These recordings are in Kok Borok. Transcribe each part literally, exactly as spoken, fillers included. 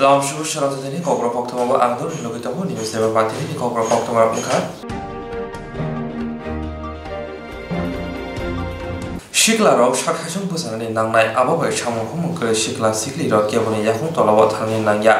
Lamsuru Sarajadini Kokborok koktwma bo ang dol hinwi tongo, nini seba patini Kokborok koktwma wngkha. Siklarok sak saichung bwchanani nangnai, abo bai samung humung kwrwi sikla siklirok keboni yakung tolao thangni nangya.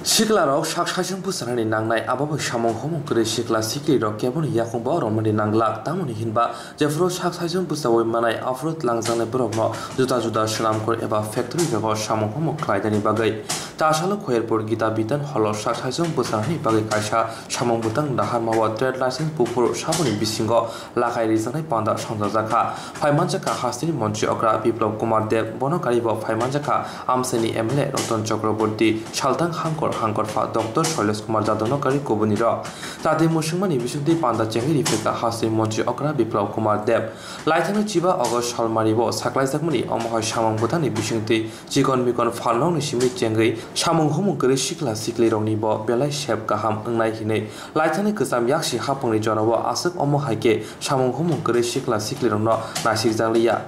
Siklarok sak saichung bwchanani nangnai, abo bai samung humung kwrwi sikla siklirok keboni yakung bo romani nanglak, tamoni hinba jephuru sak saichung bwchaui manai, aphuru tlangjaknai borokno juda juda swnamkhor eba factory rogo samung humung khlainani bagwi. Tasalo Khoyerpur Gita Bidan Hall-o sak saichung bwchanani bagwi kaisa samung bwtang naharma-o trade license buphuru saboni bisingo lakai rijaknai panda songchajakha. Phaimanjak kha hasteni montri okra Biplab Kumar Deb, bono karibo phaimanjak kha amchaini M L A Ratan Chakraborty, saltang hangkor hangkorpha Doctor Shailesh Kumar Jadavno kari kubunirok. Tati mwswngmani bisingtwi panda chengwi riphaikha hasteni montri okra Biplab Kumar Deb. Laithangni chiba August salmari-o saklaijakmani omo hai samung bwtangni bisingtwi chikon mikon phalnokni simi chengwi samung humung kwrwi sikla siklirokni bo belai sep kaham wngnai hinwi laithani kwcham yaksi haphangni jorao aswk omo hai khe samung humung kwrwi sikla siklirokno naisirjakliya.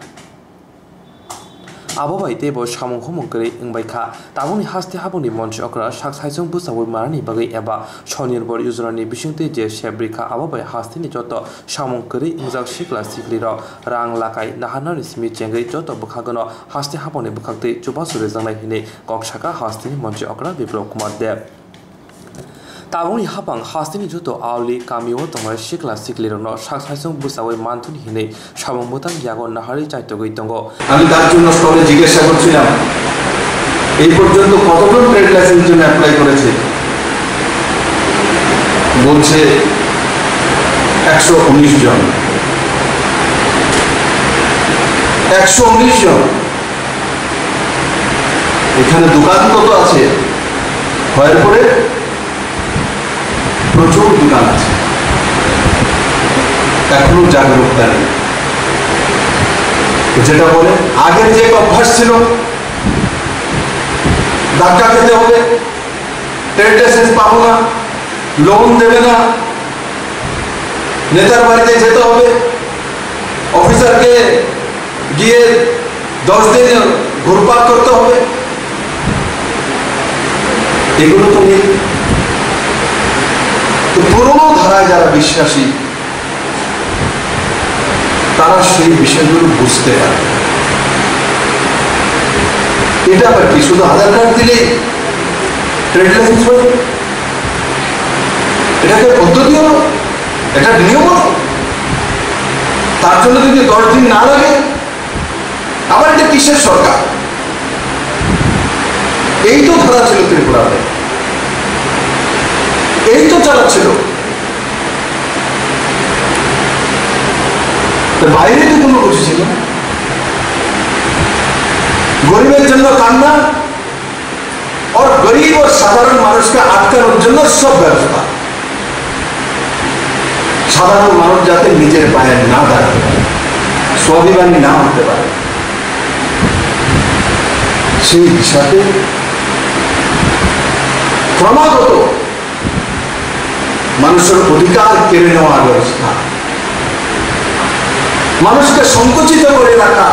Abo bai teibo samung humung kwrwi wngbai kha. Tabukni haste haphangni montri okra sak saichung bwchaui manani bagwi eba Sonirbor Yojana ni bisingtwi je sep rikha, abo bai hasteni joto samung kwrwi wngjak sikla siklirok rang lakai naharnani simi chengwi joto bwkhagono haste haphangni bwkhaktwi chubachu rijaknai hinwi kok sakha hasteni montri okra Biplab Kumar Deb. Tabukni haphang hasteni joto auli kamio tongnai sikla siklirokno sak saichung bwchaui manthuni hinwi samung bwtang yago naharwi chaitogwi tongo. আমি তার জন্য স্তরে জিজ্ঞাসা করছিলাম, এই পর্যন্ত কতজন trade licence জন্য অ্যাপ্লাই করেছে? বলছে একশো উনিশ জন। একশো উনিশ জন। এখানে দোকান কত আছে? খয়েরপুরে প্রচুর দোকান আছে, এখনো জাগরুকতা নেই। তো যেটা বলে, আগের যে একটা অভ্যাস ছিল, ধাক্কা খেতে হবে, ট্রেড লাইসেন্স পাবো না, লোন দেবে না, নেতার বাড়িতে যেতে হবে, অফিসারকে গিয়ে দশ দিন ঘুরপাক করতে হবে, এগুলো তো নেই। তো পুরোনো ধারায় যারা বিশ্বাসী, তারা সেই বিষয়গুলো বুঝতে পারে। এটা আবার কি, শুধু আধার কার্ড দিলে ট্রেড লাইসেন্স হয়ে যাবে? এটা একটা পদ্ধতি হলো, একটা নিয়ম হলো। তার জন্য যদি দশ দিন না লাগে, আবার এটা কিসের সরকার? এই তো ধারা ছিল ত্রিপুরাতে, এই তো চালাচ্ছিল। তো বাইরে তো কোনো কিছু ছিল না। গরিবের জন্য কান্না, আর গরিব ও সাধারণ মানুষকে আটকানোর জন্য সব ব্যবস্থা। সাধারণ মানুষ যাতে নিজের পায়ে না দাঁড়াতে পারে, স্বাভিমানী না হতে পারে, সেই হিসাবে ক্রমাগত মানুষের অধিকার কেড়ে নেওয়ার ব্যবস্থা, মানুষকে সংকুচিত করে রাখা,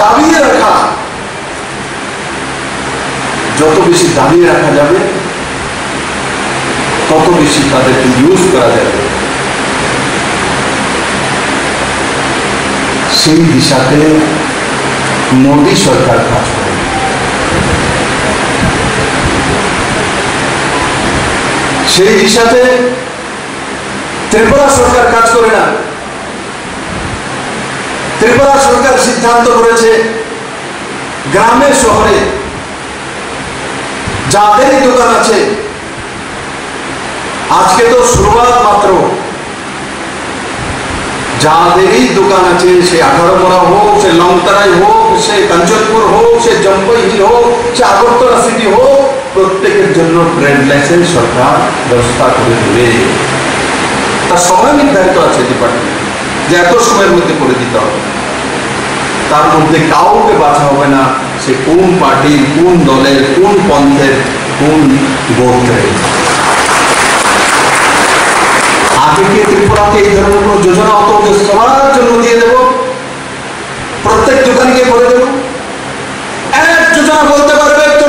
দাবিয়ে রাখা, যত বেশি দাবিয়ে রাখা যাবে, তত বেশি তাদেরকে ইউজ করা যাবে। সেই দিশাতে মোদী সরকার কাজ করে। সেই দিশাতে ত্রিপুরা সরকার কাজ করে না। ত্রিপুরা সরকার সিদ্ধান্ত করেছে, গ্রামে শহরে যাদেরই দোকান আছে, আজকে তো শুরুয়াত মাত্র, যাদেরই দোকান আছে, সে আঠারো মোড়া হোক, সে লংতরাই হোক, সে কাঞ্চনপুর হোক, সে জম্পই হিল হোক, সে আগরতলা সিটি হোক, প্রত্যেকের জন্য ট্রেড লাইসেন্স সরকার ব্যবস্থা করে দেবে। তার সময় নির্ধারিত আছে ডিপার্টমেন্ট, যে এত সময়ের মধ্যে করে দিতে হবে। তার মধ্যে কাউকে বাছা হবে না, সে কোন পার্টির, কোন দলের, কোন পন্থের, কোন গোত্রের। আগে কি ত্রিপুরাতে এই ধরনের কোনো যোজনা হতো যে সবার জন্য দিয়ে দেব, প্রত্যেক দোকানকে করে দেব? এক যোজনা বলতে পারবে, তো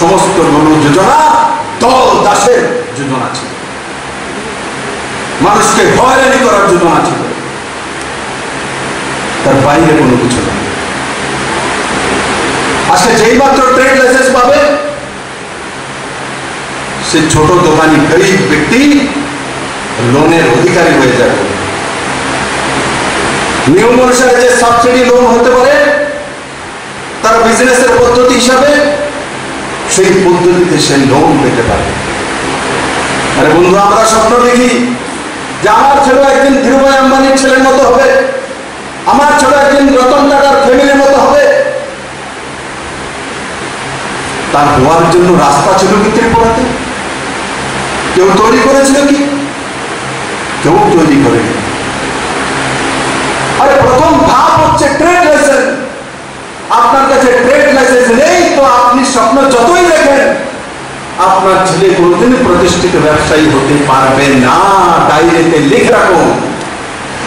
সমস্ত কোনো যোজনা দল দাসের যোজনা ছিল, মানুষকে হয়রানি করার যোজনা ছিল, তার বাইরে কোনো কিছু না। আজকে যেই মাত্র ট্রেড লাইসেন্স পাবে, সে ছোট দোকানি গরিব ব্যক্তি লোনের অধিকারী হয়ে যাবে। নিয়ম অনুসারে যে সাবসিডি লোন হতে পারে, তার বিজনেসের পদ্ধতি হিসাবে সেই পদ্ধতিতে সে লোন পেতে পারে। আরে বন্ধু, আমরা স্বপ্ন দেখি যে আমার ছেলে একদিন ধীরুভাই আম্বানির ছেলের মতো হবে, আমার ছেলে একদিন রতন টাটার ফ্যামিলির মতো হবে। তার হওয়ার জন্য রাস্তা ছিল কি ত্রিপুরাতে? কেউ তৈরি করেছিল কি? কেউ তৈরি করেনি। আরে, প্রথম ধাপ হচ্ছে ট্রেড লাইসেন্স। আপনার কাছে ট্রেড লাইসেন্স নেই, তো আপনি স্বপ্ন যতই দেখেন, আপনার ছেলে কোনোদিনই প্রতিষ্ঠিত ব্যবসায়ী হতে পারবে না। ডায়েরিতে লিখে রাখুন।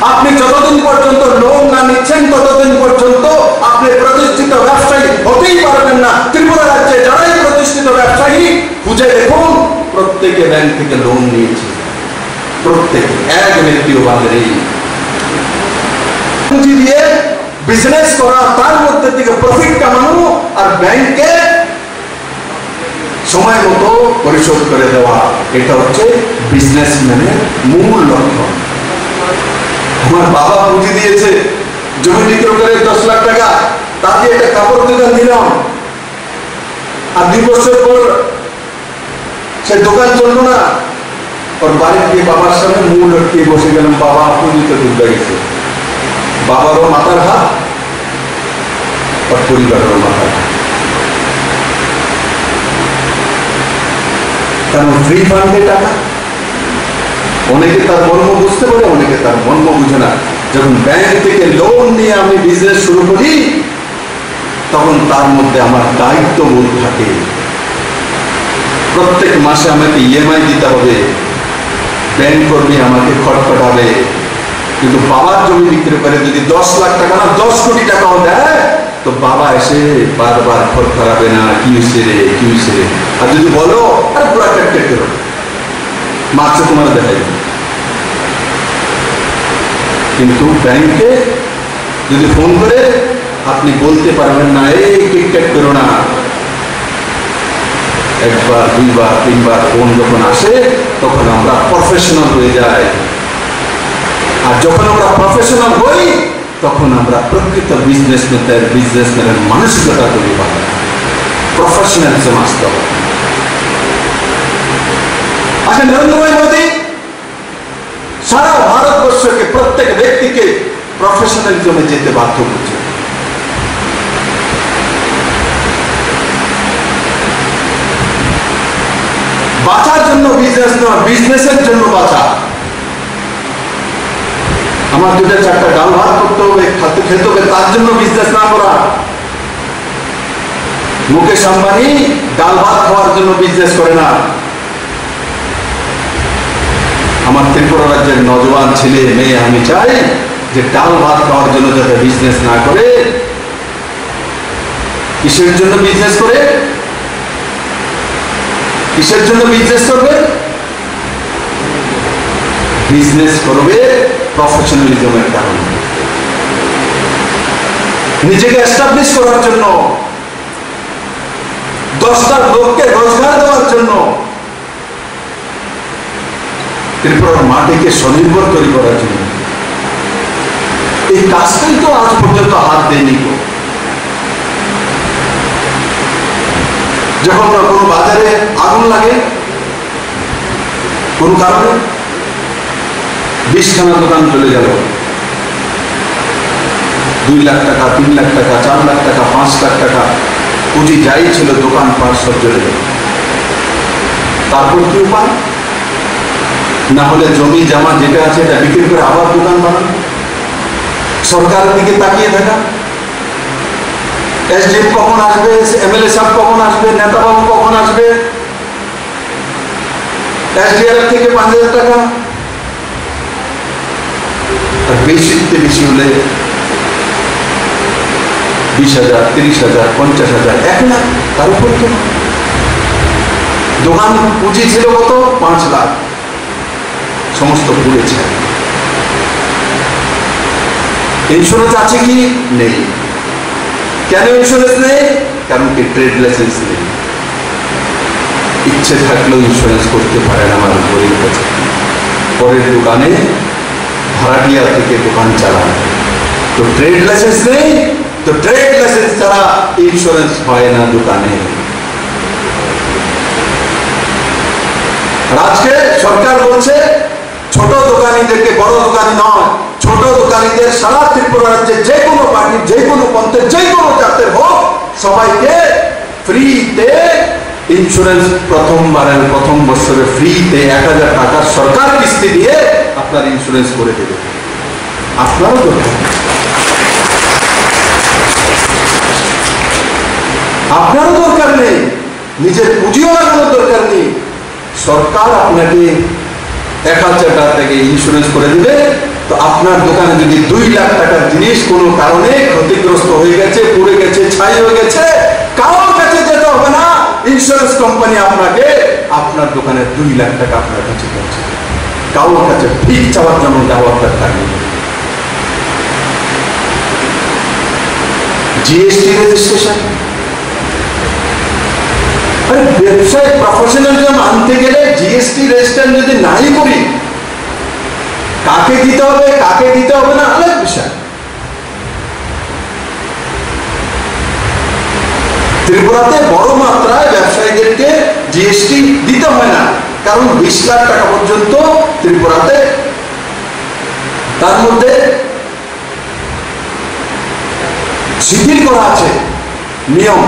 আপনি যতদিন পর্যন্ত লোন না নিচ্ছেন, ততদিন পর্যন্ত আপনি প্রতিষ্ঠিত ব্যবসায়ী হতেই পারবেন না। ত্রিপুরা রাজ্যে যারাই প্রতিষ্ঠিত ব্যবসায়ী, খুঁজে দেখুন, প্রত্যেকে ব্যাংক থেকে লোন নিয়েছে, প্রত্যেকে, এক ব্যক্তিও বাদ নেই। পুঁজি দিয়ে বিজনেস করা, তার মধ্যে থেকে প্রফিট কামানো আর ব্যাংকে সময় মতো পরিশোধ করে দেওয়া, এটা হচ্ছে বিজনেসম্যানের মূল লক্ষণ। আমার বাবা পুঁজি দিয়েছে, জমি বিক্রয় করে দশ লাখ টাকা, তা দিয়ে একটা কাপড় দোকান দিলাম, আর দুই বছর পর সে দোকান চললো না। ওর বাড়িতে গিয়ে বাবার সামনে মুখ লটকিয়ে বসে গেলাম, "বাবা, আপনি তো ডুবে গেছে।" বাবারও মাথার হাত, ওর পরিবারেরও মাথার হাত। কারণ ফ্রি ফান্ডে টাকা, অনেকে তার মর্ম বুঝতে পারে, অনেকে তার মর্ম বুঝে না। যখন ব্যাংক থেকে লোন নিয়ে আমি বিজনেস শুরু করি, তখন তার মধ্যে আমার দায়িত্ববোধ থাকে। প্রত্যেক মাসে আমাকে ইএমআই দিতে হবে, ব্যাংক কর্মী আমাকে খটখটাবে। কিন্তু বাবার জমি বিক্রি করে যদি দশ লাখ টাকা না, দশ কোটি টাকাও দেয়, তো বাবা এসে বারবার খটখটাবে না, "কি হয়েছে রে, কি হয়েছে রে?" আর যদি বলো, "আরে পুরা কেটকেট করো, মার্চে তোমার দেখাই।" কিন্তু ব্যাংকে যদি ফোন করে, আপনি বলতে পারবেন না, "এই কিটক্যাট করো না।" একবার, দুইবার, তিনবার ফোন যখন আসে, তখন আমরা প্রফেশনাল হয়ে যাই। আর যখন আমরা প্রফেশনাল হই, তখন আমরা প্রকৃত বিজনেসম্যানের, বিজনেসম্যানের মানসিকতা তৈরি হয়, প্রফেশনালিজম আসতে হবে। আচ্ছা, নরেন্দ্র ভাই মোদী সারা ভারতবর্ষকে প্রত্যেক ব্যক্তিকে প্রফেশনালিজমে যেতে বাধ্য করছে। বাঁচার জন্য বিজনেস নয়, বিজনেসের জন্য বাঁচা। আমার দুটো চারটা ডাল ভাত করতে হবে, খাতে খেতে হবে, তার জন্য বিজনেস না করা। মুকেশ আম্বানি ডাল ভাত খাওয়ার জন্য বিজনেস করে না। আমার ত্রিপুরা রাজ্যের নজওয়ান ছেলে মেয়ে, আমি চাই যে ডাল ভাত খাওয়ার জন্য যাতে বিজনেস না করে। কিসের জন্য বিজনেস করে? কিসের জন্য বিজনেস করবে? বিজনেস করবে প্রফেশনালিজমের কারণে, নিজেকে এস্টাবলিশ করার জন্য, দশটা লোককে রোজগার দেওয়ার জন্য, ত্রিপুরার মাটিকে স্বনির্ভর তৈরি করার জন্য। এই কাজটাই তো আজ পর্যন্ত হাত দেয়নি কেউ। যখন না কোনো বাজারে আগুন লাগে, কোনো কারণে বিশখানা দোকান চলে গেল, দুই লাখ টাকা, তিন লাখ টাকা, চার লাখ টাকা, পাঁচ লাখ টাকা, পুঁজি যাই ছিল, দোকানপাট সব চলে গেল। তারপর কি উপায়? না হলে জমি জমা যেটা আছে, এটা বিক্রি করে আবার দোকান বানানো, সরকারের দিকে তাকিয়ে থাকা। এসডিএম কখন আসবে, এমএলএ সাহেব কখন আসবে, নেতাবাবু কখন আসবে, এসডিআরএফ থেকে পাঁচ হাজার টাকা, আর বেশিতে বেশি হলে বিশ হাজার, তিরিশ হাজার, পঞ্চাশ হাজার, এক লাখ, তার উপর তো। দোকান পুঁজি ছিল কত? পাঁচ লাখ। সমস্ত পুড়েছে। ইন্স্যুরেন্স আছে কি? নেই। কেন ইন্স্যুরেন্স নেই? কারণ কি? ট্রেড লাইসেন্স নেই। ইচ্ছে থাকলেও ইন্স্যুরেন্স করতে পারে না আমার গরিব আছে। পরের দোকানে ভাড়াটিয়া থেকে দোকান চালান। তো ট্রেড লাইসেন্স নেই, তো ট্রেড লাইসেন্স ছাড়া ইন্স্যুরেন্স হয় না দোকানে। আর আজকে সরকার বলছে ছোট দোকানিদেরকে, বড় দোকানি নয়, ছোট দোকানিদের সারা ত্রিপুরা রাজ্যে যে কোনো পার্টির, যে কোনো পন্থের, যে কোনো জাতের হোক, সবাইকে ফ্রিতে ইন্স্যুরেন্স, প্রথমবারের প্রথম বছরে ফ্রিতে এক হাজার টাকা সরকার কিস্তি দিয়ে আপনার ইন্স্যুরেন্স করে দেবে। আপনারও দরকার নেই। আপনারও দরকার নেই, নিজের পুঁজিও লাগানোর দরকার নেই। সরকার আপনাকে এক হাজার টাকা থেকে ইন্স্যুরেন্স করে দিবে। তো আপনার দোকানে যদি দুই লাখ টাকার জিনিস কোনো কারণে ক্ষতিগ্রস্ত হয়ে গেছে, পুড়ে গেছে, ছাই হয়ে গেছে, কারোর কাছে যেতে হবে না। ইন্স্যুরেন্স কোম্পানি আপনাকে, আপনার দোকানে দুই লাখ টাকা আপনার কাছে পৌঁছে দেবে। কারোর কাছে ভিক চাওয়ার জন্য যাওয়ার দরকার নেই। জিএসটি রেজিস্ট্রেশন, আরে, ব্যবসায় প্রফেশনালিজম আনতে গেলে জিএসটি রেজিস্ট্রেশন যদি নাই করি, কাকে দিতে হবে, কাকে দিতে হবে না, আলাদা বিষয়। ত্রিপুরাতে বড় মাত্রায় ব্যবসায়ীদেরকে জিএসটি দিতে হয় না, কারণ বিশ লাখ টাকা পর্যন্ত ত্রিপুরাতে তার মধ্যে শিথিল করা আছে নিয়ম।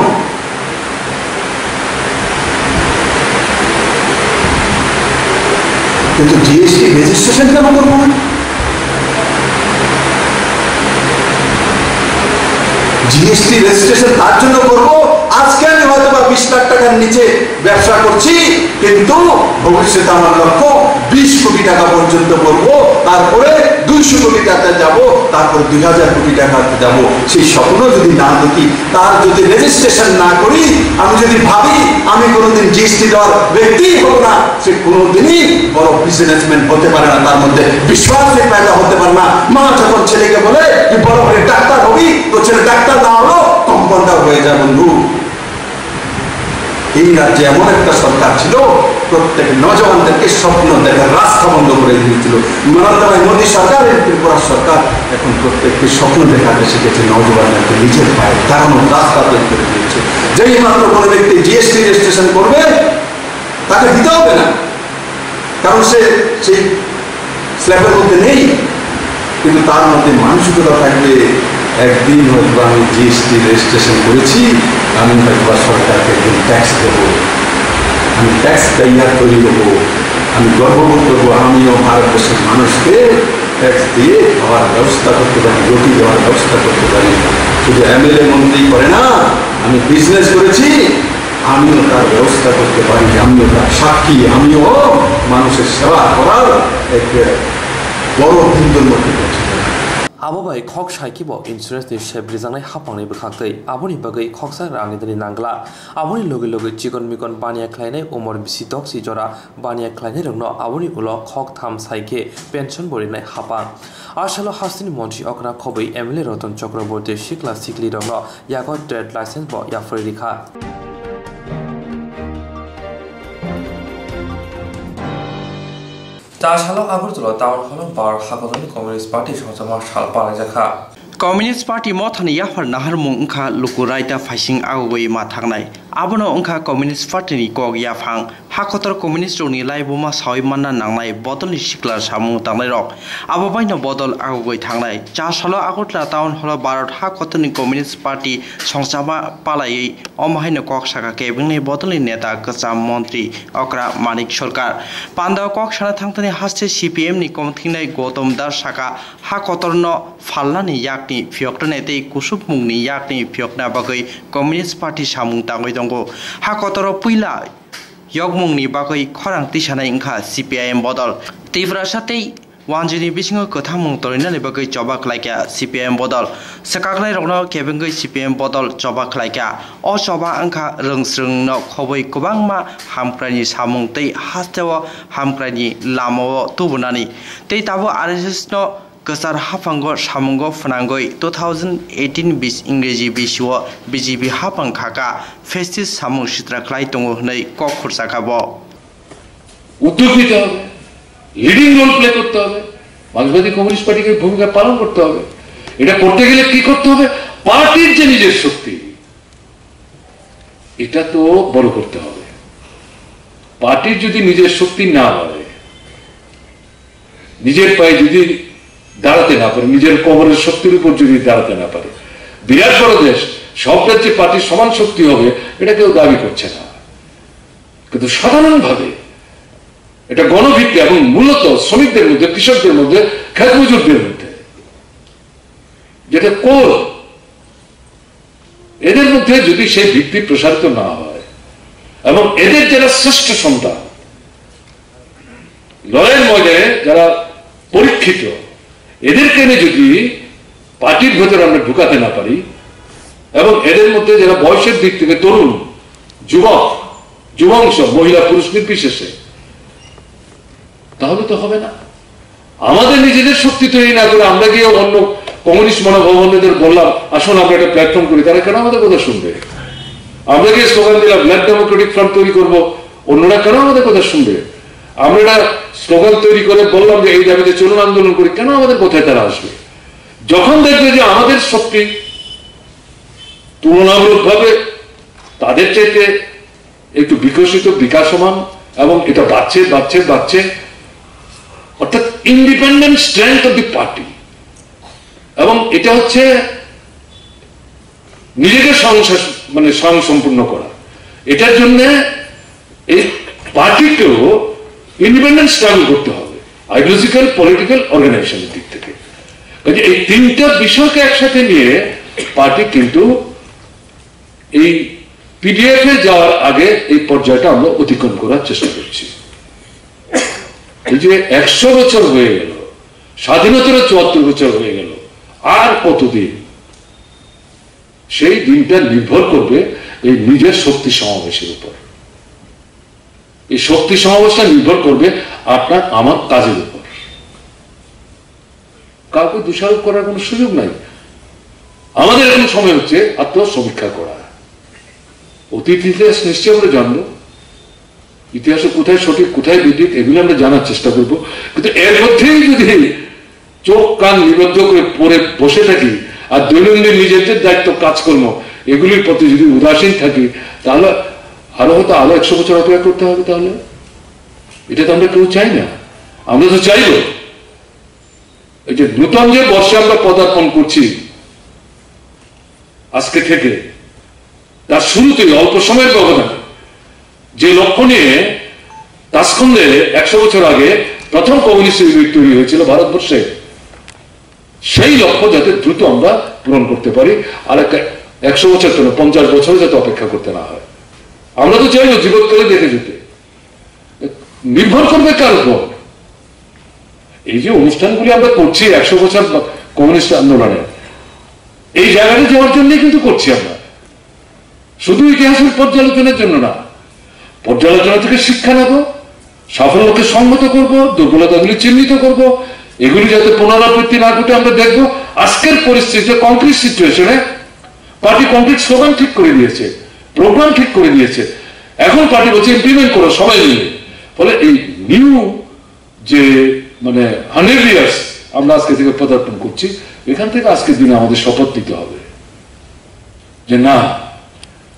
কিন্তু জিএসটি রেজিস্ট্রেশন কেন করবো না? জিএসটি রেজিস্ট্রেশন তার জন্য করবো, আজকে আমি হয়তো বা বিশ লাখ টাকার নিচে ব্যবসা করছি, কিন্তু ভবিষ্যতে আমার লক্ষ্য বিশ কোটি টাকা পর্যন্ত করবো, তারপরে দুইশো কোটি টাকা যাব, তারপর দুই হাজার কোটি টাকা যাব। সেই স্বপ্ন যদি না দেখি, তার যদি রেজিস্ট্রেশন না করি, আমি যদি ভাবি আমি কোনোদিন জিএসটি দেওয়ার ব্যক্তিই হব না, সে কোনোদিনই বড় বিজনেসম্যান হতে পারে না, তার মধ্যে বিশ্বাসই পয়দা হতে পারে না। মা যখন ছেলেকে বলে, "তুই বড় হয়ে ডাক্তার হবি", তো ছেলে ডাক্তার না হলো, কম্পাউন্ডার হয়ে যায়, বন্ধু। এই রাজ্যে এমন একটা সরকার ছিল, প্রত্যেক নজওয়ানদেরকে স্বপ্ন দেখার রাস্তা বন্ধ করে দিয়েছিল। নরেন্দ্র ভাই মোদী সরকার এবং ত্রিপুরা সরকার এখন প্রত্যেককে স্বপ্ন দেখাতে শিখেছে, নজওয়ানদেরকে নিজের পায়ে দাঁড়ানোর রাস্তা তৈরি করে দিয়েছে। যেই মাত্র কোনো ব্যক্তি জিএসটি রেজিস্ট্রেশন করবে, তাকে দিতে হবে না, কারণ সে সেই স্ল্যাবের মধ্যে নেই, কিন্তু তার মধ্যে মানসিকতা থাকবে, "একদিন হয়তো আমি জিএসটি রেজিস্ট্রেশন করেছি, আমি হয়তো বা সরকারকে একদিন ট্যাক্স দেবো, আমি ট্যাক্স পেয়ার তৈরি হবো, আমি গর্ববোধ করবো, আমিও ভারতবর্ষের মানুষকে ট্যাক্স দিয়ে খাওয়ার ব্যবস্থা করতে পারি, রুটি দেওয়ার ব্যবস্থা করতে পারি।" শুধু এমএলএ মন্ত্রী করে না, আমি বিজনেস করেছি, আমিও তার ব্যবস্থা করতে পারি, আমিও তার সাক্ষী, আমিও মানুষের সেবা করার এক বড় হিন্দুর মধ্যে পৌঁছে যাই। Abo bai khok sai khe bo insurance ni sep rijaknai haphangni bwkhak twi. Aboni bagwi khoksa rangni dani nangla. Aboni logi logi chikon mikon baniya khlainai umor bisi doksi jora baniya khlainairokno aboni ulo khok tham sai khe pension bo rinai haphang. A salo hasteni montri okra khobwi M L A Ratan Chakraborty sikla siklirokno yago trade license bo yapharwi rikha. Ta salo Agartala Town Hall o Bharat Hakotorni Communist Party songchakma sal palaijakha. Communist Party mothani yaphar naharmung wngkha luku raida phaising agogwi ma thangnai. Abono wngkha Communist Party ni kok yaphang. Hakotor communist rokni laibuma sawi manna nangnai bodolni sikla samung tangnairok. Abo baino bodol agogwi thangnai. Cha salo Agartala Town Hall o Bharat Hakotorni Communist Party songchakma palaiwi omo haino kok saka kebengni bodolni neta kwcham montri okra Manik Sarkar. Pandao kok sana thangthani haste C P M ni komthingnai Gautam Das saka, hakotorno phalnani yakni phiyoknani tei kusupmungni yakni phiyokna bagwi Communist Party samung tangwi tongo. Hakotoro puila yokmungni bagwi khorang tisanai wngkha C P I M bodol. Tiprasa tei Wanjini bisingo kwthamung torinani bagwi choba khlaikha C P I M bodol. Swkaknairokno kebengwi C P I M bodol choba khlaikha. O choba wngkha rwngsrwngno khobwi kwbangma hamkraini samung tei hasteo hamkraini lamao tubunani. Tei tabuk R S S no kwchar haphango samungo phwnangwi two thousand eighteen bis-, Ingreji bisio B J P haphang khaka fascist samung sitra khlai tongo hwnwi kok khurchakha bo. উদ্যোগ নিতে হবে, leading role play করতে হবে, মার্ক্সবাদী কমিউনিস্ট পার্টিকে ভূমিকা পালন করতে হবে। এটা করতে গেলে কি করতে হবে? পার্টির যে নিজের শক্তি, এটা তো বড় করতে হবে। পার্টির যদি নিজের শক্তি না বাড়ে, নিজের পায়ে যদি দাঁড়াতে না পারে, নিজের কোমরের শক্তির উপর যদি দাঁড়াতে না পারে, বিরাট বড় দেশ, সব রাজ্যে পার্টির সমান শক্তি হবে, এটা কেউ দাবি করছে না। কিন্তু সাধারণভাবে এটা গণভিত্তি এবং মূলত শ্রমিকদের মধ্যে, কৃষকদের মধ্যে, ক্ষেত মজুরদের মধ্যে, যেটা কোর, এদের মধ্যে যদি সেই ভিত্তি প্রসারিত না হয় এবং এদের যারা শ্রেষ্ঠ সন্তান, লড়াইয়ের ময়দানে যারা পরীক্ষিত, এদেরকে এনে যদি পার্টির ভেতরে আমরা ঢুকাতে না পারি এবং এদের মধ্যে যারা বয়সের দিক থেকে তরুণ, যুবক, যুবাংশ, মহিলা পুরুষ নির্বিশেষে, তাহলে তো হবে না। আমাদের নিজেদের শক্তি তৈরি না করে আমরা গিয়ে অন্য কমিউনিস্ট মনোভাবাপন্নদের বললাম, "আসুন আমরা একটা প্ল্যাটফর্ম করি", তারা কেন আমাদের কথা শুনবে? আমরা গিয়ে স্লোগান দিলাম, "ব্ল্যাক ডেমোক্রেটিক ফ্রন্ট তৈরি করব", অন্যরা কেন আমাদের কথা শুনবে? আমরা একটা স্লোগান তৈরি করে বললাম যে, "এই দাবিতে চলুন আন্দোলন করি", কেন আমাদের কথায় তারা আসবে? যখন দেখবে যে আমাদের শক্তি তুলনামূলকভাবে তাদের চাইতে একটু বিকশিত, বিকাশমান, এবং এটা বাড়ছে, বাড়ছে, বাড়ছে, অর্থাৎ independent strength of the party, এবং এটা হচ্ছে নিজেকে স্বয়ং শাস-, মানে স্বয়ংসম্পূর্ণ করা। এটার জন্য এই পার্টিকেও ইন্ডিপেন্ডেন্ট স্ট্রাগল করতে হবে, আইডিওলজিক্যাল, পলিটিক্যাল, অর্গানাইজেশনের দিক থেকে। কাজে এই তিনটা বিষয়কে একসাথে নিয়ে পার্টি কিন্তু এই পিডিএফ এ যাওয়ার আগে এই পর্যায়টা আমরা অতিক্রম করার চেষ্টা করছি। এই যে একশো বছর হয়ে গেল, স্বাধীনতার চুয়াত্তর বছর হয়ে গেল, আর কতদিন? সেই দিনটা নির্ভর করবে এই নিজের শক্তি সমাবেশের উপর। এই শক্তি সমাবেশটা নির্ভর করবে আপনার আমার কাজের উপর। কাউকে দোষারোপ করার কোনো সুযোগ নাই। আমাদের এখন সময় হচ্ছে আত্মসমীক্ষা করা। অতীত ইতিহাস নিশ্চয়ই আমরা জানবো, ইতিহাসে কোথায় সঠিক, কোথায় বেঠিক, এগুলো আমরা জানার চেষ্টা করব। কিন্তু এর মধ্যেই যদি চোখ কান নিবদ্ধ করে পড়ে বসে থাকি আর দৈনন্দিন নিজেদের দায়িত্ব, কাজকর্ম, এগুলির প্রতি যদি উদাসীন থাকি, তাহলে আরো হয়তো আরো একশো বছর অপেক্ষা করতে হবে। তাহলে এটা তো আমরা কেউ চাই না। আমরা তো চাইবো এই যে নতুন যে বর্ষে আমরা পদার্পণ করছি আজকে থেকে, তার শুরুতেই অল্প সময়ের ব্যবধানে যে লক্ষ্য নিয়ে তাসখন্দে একশো বছর আগে প্রথম কমিউনিস্ট ইউনিট তৈরি হয়েছিল ভারতবর্ষে, সেই লক্ষ্য যাতে দ্রুত আমরা পূরণ করতে পারি। আর একটা একশো বছর কেন, পঞ্চাশ বছরও যাতে অপেক্ষা করতে না হয়। আমরা তো চাইবো জীবৎকালে দেখে যেতে। নির্ভর করবে কার উপর? এই যে অনুষ্ঠানগুলি আমরা করছি একশো বছর বা কমিউনিস্ট আন্দোলনে, এই জায়গাটা যাওয়ার জন্যই কিন্তু করছি আমরা, শুধু ইতিহাসের পর্যালোচনার জন্য না। পর্যালোচনা থেকে শিক্ষা নেব, সাফল্যকে সংহত করব, দুর্বলতাগুলি চিহ্নিত করব, এগুলি যাতে পুনরাবৃত্তি না ঘটে আমরা দেখব। আজকের পরিস্থিতিতে, কংক্রিট সিচুয়েশনে, পার্টি কংক্রিট স্লোগান ঠিক করে দিয়েছে, প্রোগ্রাম ঠিক করে দিয়েছে। এখন পার্টি বলছে ইমপ্লিমেন্ট করো সবাই মিলে। ফলে এই নিউ যে, মানে, হান্ড্রেড ইয়ার্স আমরা আজকে থেকে পদার্পণ করছি, এখান থেকে আজকের দিনে আমাদের শপথ নিতে হবে যে না,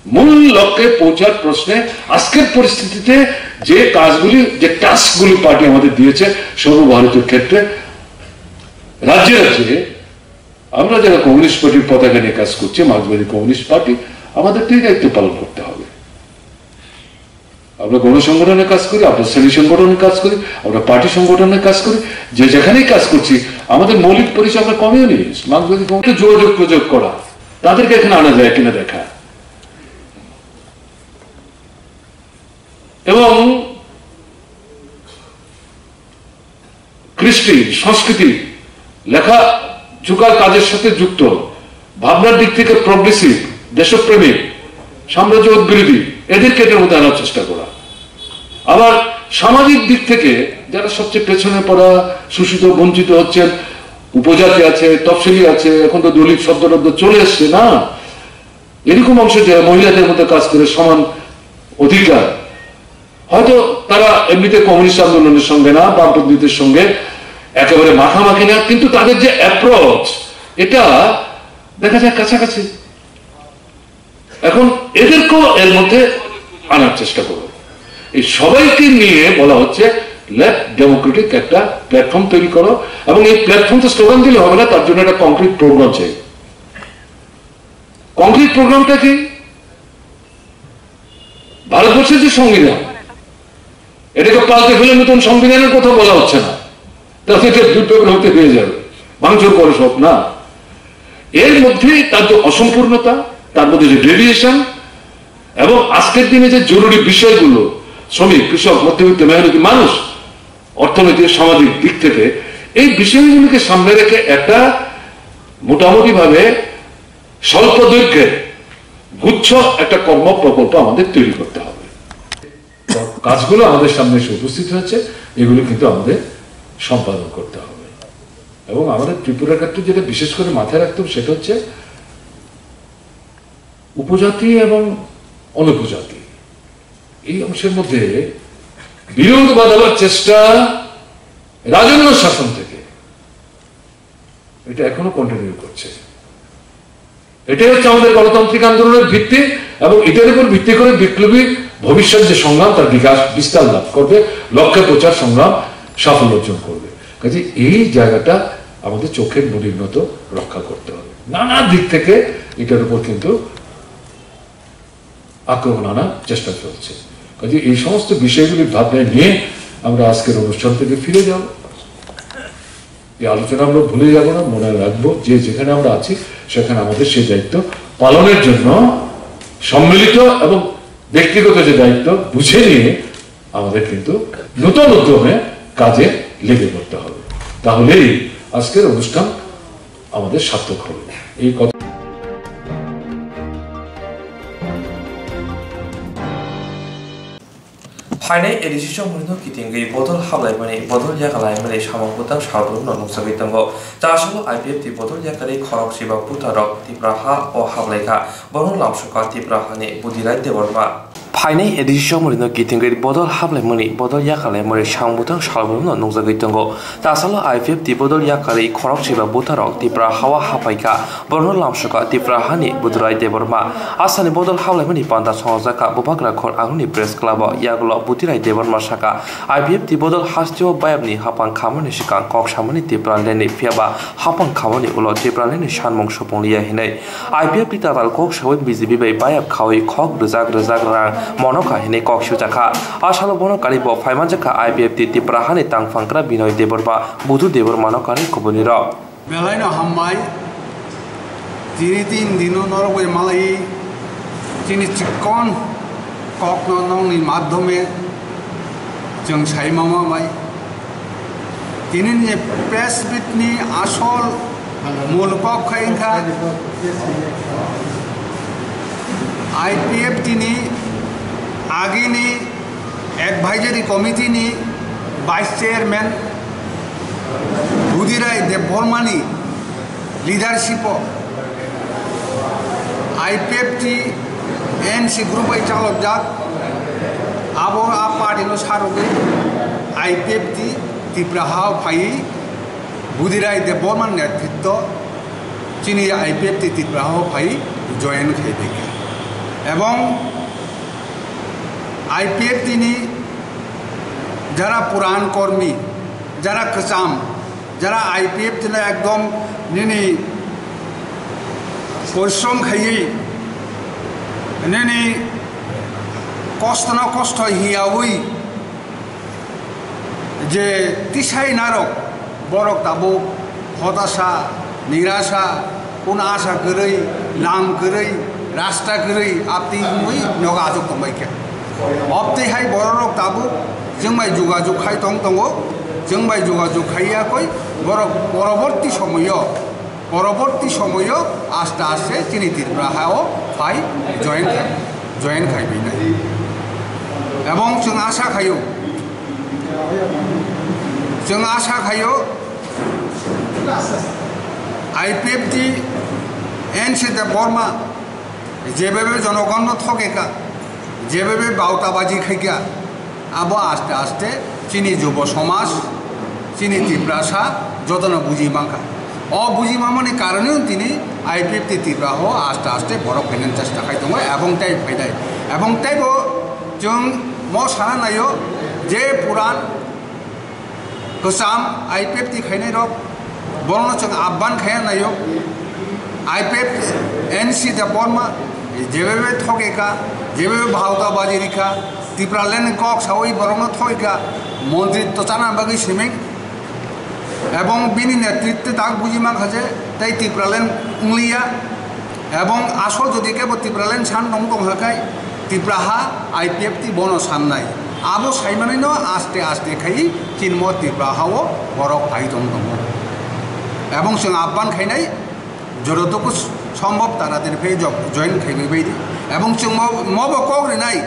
মূল লক্ষ্যে পৌঁছার প্রশ্নে আজকের পরিস্থিতিতে যে কাজগুলি, যে টাস্কগুলি পার্টি আমাদের দিয়েছে সর্বভারতীয় ক্ষেত্রে, রাজ্যে রাজ্যে আমরা যারা কমিউনিস্ট পার্টির পতাকা নিয়ে কাজ করছি, মার্ক্সবাদী কমিউনিস্ট পার্টি, আমাদের তো এই দায়িত্ব পালন করতে হবে। আমরা গণসংগঠনে কাজ করি, আমরা শ্রেণী সংগঠনে কাজ করি, আমরা পার্টি সংগঠনে কাজ করি, যে যেখানেই কাজ করছি, আমাদের মৌলিক পরিচয় আমরা কমিউনিস্ট, মার্ক্সবাদী কমিউনিস্ট। যোগাযোগ প্রযোগ করা, তাদেরকে এখানে আনা যায় কিনা দেখা, এবং কৃষ্টি, সংস্কৃতি, লেখা ঝুকার কাজের সাথে যুক্ত, ভাবনার দিক থেকে প্রোগ্রেসিভ, দেশপ্রেমিক, সাম্রাজ্যবাদ বিরোধী, এদেরকে এটার মধ্যে আনার চেষ্টা করা। আবার সামাজিক দিক থেকে যারা সবচেয়ে পেছনে পড়া, শোষিত, বঞ্চিত হচ্ছেন, উপজাতি আছে, তফসিলি আছে, এখন তো দলিত শব্দ টব্দ চলে এসছে না, এরকম অংশ যারা মহিলাদের মধ্যে কাজ করে সমান অধিকার, হয়তো তারা এমনিতে কমিউনিস্ট আন্দোলনের সঙ্গে না, বামপন্থীদের সঙ্গে একেবারে মাখামাখি না, কিন্তু তাদের যে অ্যাপ্রোচ, এটা দেখা যায় কাছাকাছি। এখন এদেরকেও এর মধ্যে আনার চেষ্টা করো। এই সবাইকে নিয়ে বলা হচ্ছে, লেট ডেমোক্রেটিক একটা প্ল্যাটফর্ম তৈরি করো। এবং এই প্ল্যাটফর্ম তো স্লোগান দিলে হবে না, তার জন্য একটা কংক্রিট প্রোগ্রাম চাই। কংক্রিট প্রোগ্রামটা কি? ভারতবর্ষের যে সংবিধান, এটাকে পাল্টে ফেলে নতুন সংবিধানের কথা বলা হচ্ছে না, তাতে এটা দুর্ব্যবহৃত হয়ে যাবে, ভাঙচুর করে সব না। এর মধ্যে তার যে অসম্পূর্ণতা, তার মধ্যে যে ডেভিয়েশন, এবং আজকের দিনে যে জরুরি বিষয়গুলো, শ্রমিক, কৃষক, মধ্যবিত্ত, মেহনতি মানুষ, অর্থনৈতিক, সামাজিক দিক থেকে এই বিষয়গুলিকে সামনে রেখে একটা মোটামুটিভাবে স্বল্প দৈর্ঘ্যের গুচ্ছ একটা কর্ম প্রকল্প আমাদের তৈরি করতে হবে। তো কাজগুলো আমাদের সামনে এসে উপস্থিত হয়েছে, এগুলো কিন্তু আমাদের সম্পাদন করতে হবে। এবং আমাদের ত্রিপুরার ক্ষেত্রে যেটা বিশেষ করে মাথায় রাখতে হবে, সেটা হচ্ছে উপজাতি এবং অনুপজাতি, এই অংশের মধ্যে বিরোধ বাঁধাবার চেষ্টা রাজন্য শাসন থেকে, এটা এখনো কন্টিনিউ করছে। এটাই হচ্ছে আমাদের গণতান্ত্রিক আন্দোলনের ভিত্তি, এবং এটার উপর ভিত্তি করে বিপ্লবী ভবিষ্যৎ যে সংগ্রাম, তার বিকাশ, বিস্তার লাভ করবে, লক্ষ্যে প্রচার সংগ্রাম সাফল্য অর্জন করবে। কাজে এই জায়গাটা আমাদের চোখের মণির মতো রক্ষা করতে হবে। নানা দিক থেকে এটার উপর কিন্তু আক্রমণ আনার চেষ্টা চলছে। কাজে এই সমস্ত বিষয়গুলি ভাবনায় নিয়ে আমরা আজকের অনুষ্ঠান থেকে ফিরে যাব। এই আলোচনা আমরা ভুলে যাব না, মনে রাখবো যে যেখানে আমরা আছি, সেখানে আমাদের সেই দায়িত্ব পালনের জন্য সম্মিলিত এবং ব্যক্তিগত যে দায়িত্ব বুঝে নিয়ে আমাদের কিন্তু নতুন উদ্যমে কাজে লেগে পড়তে হবে। তাহলেই আজকের অনুষ্ঠান আমাদের সার্থক হবে। এই কথা Phainai A D C chongmani no kitingwi bodol hablaimani, bodol yakalaimani samung bwtang salbrumno nukjagwi tongo. Chasalo I P F T bodol yakarwi khorok siba butharok Tipra ha o hablaikha. Bono lamsoka Tipra hani Budirai Debbarma. Phainai A D C chongmani no kitingwi bodol hablaimani, bodol yakalaimani samung bwtang salbrumno nukjagwi tongo. Chasalo I P F T bodol yakarwi khorok siba butharok Tipra hao haphaikha. Borokno lamsoka Tipra hani Budurai Debbarma. Asani bodol hablaimani panda songjakha Bubagra Khor Aguni Press Club o yagulo Budirai Debbarma saka, I P F T bodol hasteo bayapni hapang khamani swkang kok samani Tipra leni phiyaba hapang khamani ulo Tipra leni sanmung supung liya hinwi. I P F T tatal kok sawi B J P bai bayap khawi khok rwjak rwjak rang monoka hinwi kok sujakha. Asalo bono karibo phaimanjakha I P F T Tipra hani tangphangkra Binoy Debbarma, Budu Debbarmano kari kubunirok. Belaino hambai, tini tin dino norok bai malai, tini chikon kokno nongni madhyome chwng sai mama bai. Tini ni press meet ni asol mul kok khai wngkha I P F T ni agini Advisory Committee ni Vice Chairman Budirai Debbarma ni leadership o I P F T N C group bai chalokjak, abo a party no sarogwi I P F T Tipra ha phaiwi Budirai Debbarma ni netritwo chini I P F T Tipra ha phaiwi join khai phaikha. Ebong I P F T ni jara puran kormi, jara kwcham, jara I P F T no ekdom nini porishrom khaiwi, nini kosto no kosto hiyawi je tisai narok, borok tabuk hotasa, nirasa, kun asa kwrwi, lam kwrwi, rasta kwrwi, aptwi wngwi nogo achuk tongbai khe. Obtwi hai bororok tabuk chwng bai jugajug khai tong tongo. Chwng bai jogajog khai ya koi, borok poroborti somoyo, poroborti somoyo aste aste chini Tripura ha o phai join khai, join khai binai. Ebong chwng asa khaio, chwng asa khaio, I P F T N C Debbarma jebebe jonogonno thokeka, jebebe bautabaji khaika, abo aste aste chini jubo somaj, chini Tiprasa jotono buji mankha. O buji mamani karoneo tini I P F T Tripura ho aste aste borok phainani chesta khai tongo, ebong tei phainai. Ebong teibo chwng mo sana naio je puran kwcham I P F T khainai rok, borokno chwng abban khaiya naio. I P F N C Debbarma jebebe thokeka, jebebe bhauta baji rikha, Tipraland kok sawi borokno thokeka, montri to chana bagwi simi. Ebong bini netritwe tak buji mankha je tei Tipraland wngliya. Ebong asol jodi kebo Tipraland san tong tong hakai, Tripura ha I P F T bono sannai. Abo saimanino aste aste khai chinmo Tripura ha o borok phai tong tongo. Ebong chwng abban khainai jototoku sombhob taratari phai jo-, join khaibai baidi. Ebong chwng mo-, mobo kok rinai.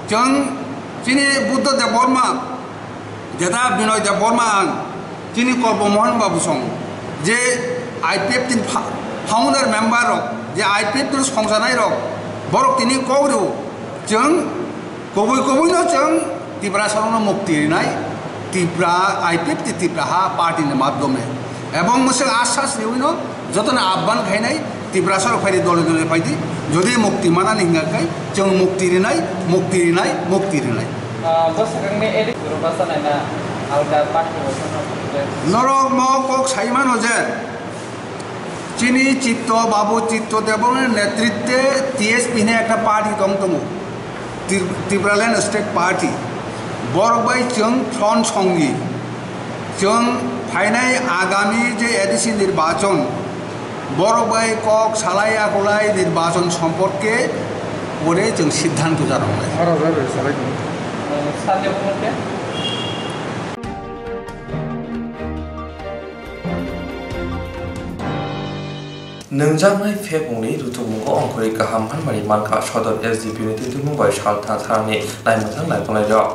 Chwng chini Buddha Debbarma, jeta Binoy Debbarma ang, chini Korbo Mohan Babu song, je I P F T ni fa-, founder member rok, je I P F T ni songsanai rok, borok tini kok rio, chwng kubui kubui no chwng Tiprasa rokno mukti rinai, Tripura I P F T Tripura ha party ni madhyome, ebong mwswk asas riwi no jotono abban khainai, Tiprasa rok phaidi dole dole phaidi, jodi mukti manani hingka khai, chwng mukti rinai, mukti rinai, mukti rinai. Ah, bwswkangni edit guru basa naina alga party bo sono. Norok mo kok sai mano je, chini Chitto, Babu Chitto Debbarmani netritwe T S P hinwi ekta party tong tongo. Tri-, Tipraland State Party, borok bai chwng front songwi, chwng phainai agami je A D C nirbachon, borok bai kok salai akolai nirbachon somporke pore chwng siddhanto janoknai. Nungjaknai phekmungni rutukmungo ongkhorwi kaham manmani mankha Sodor S D P ni twitukmung bai salthang tharani naimwthang naikolnairok.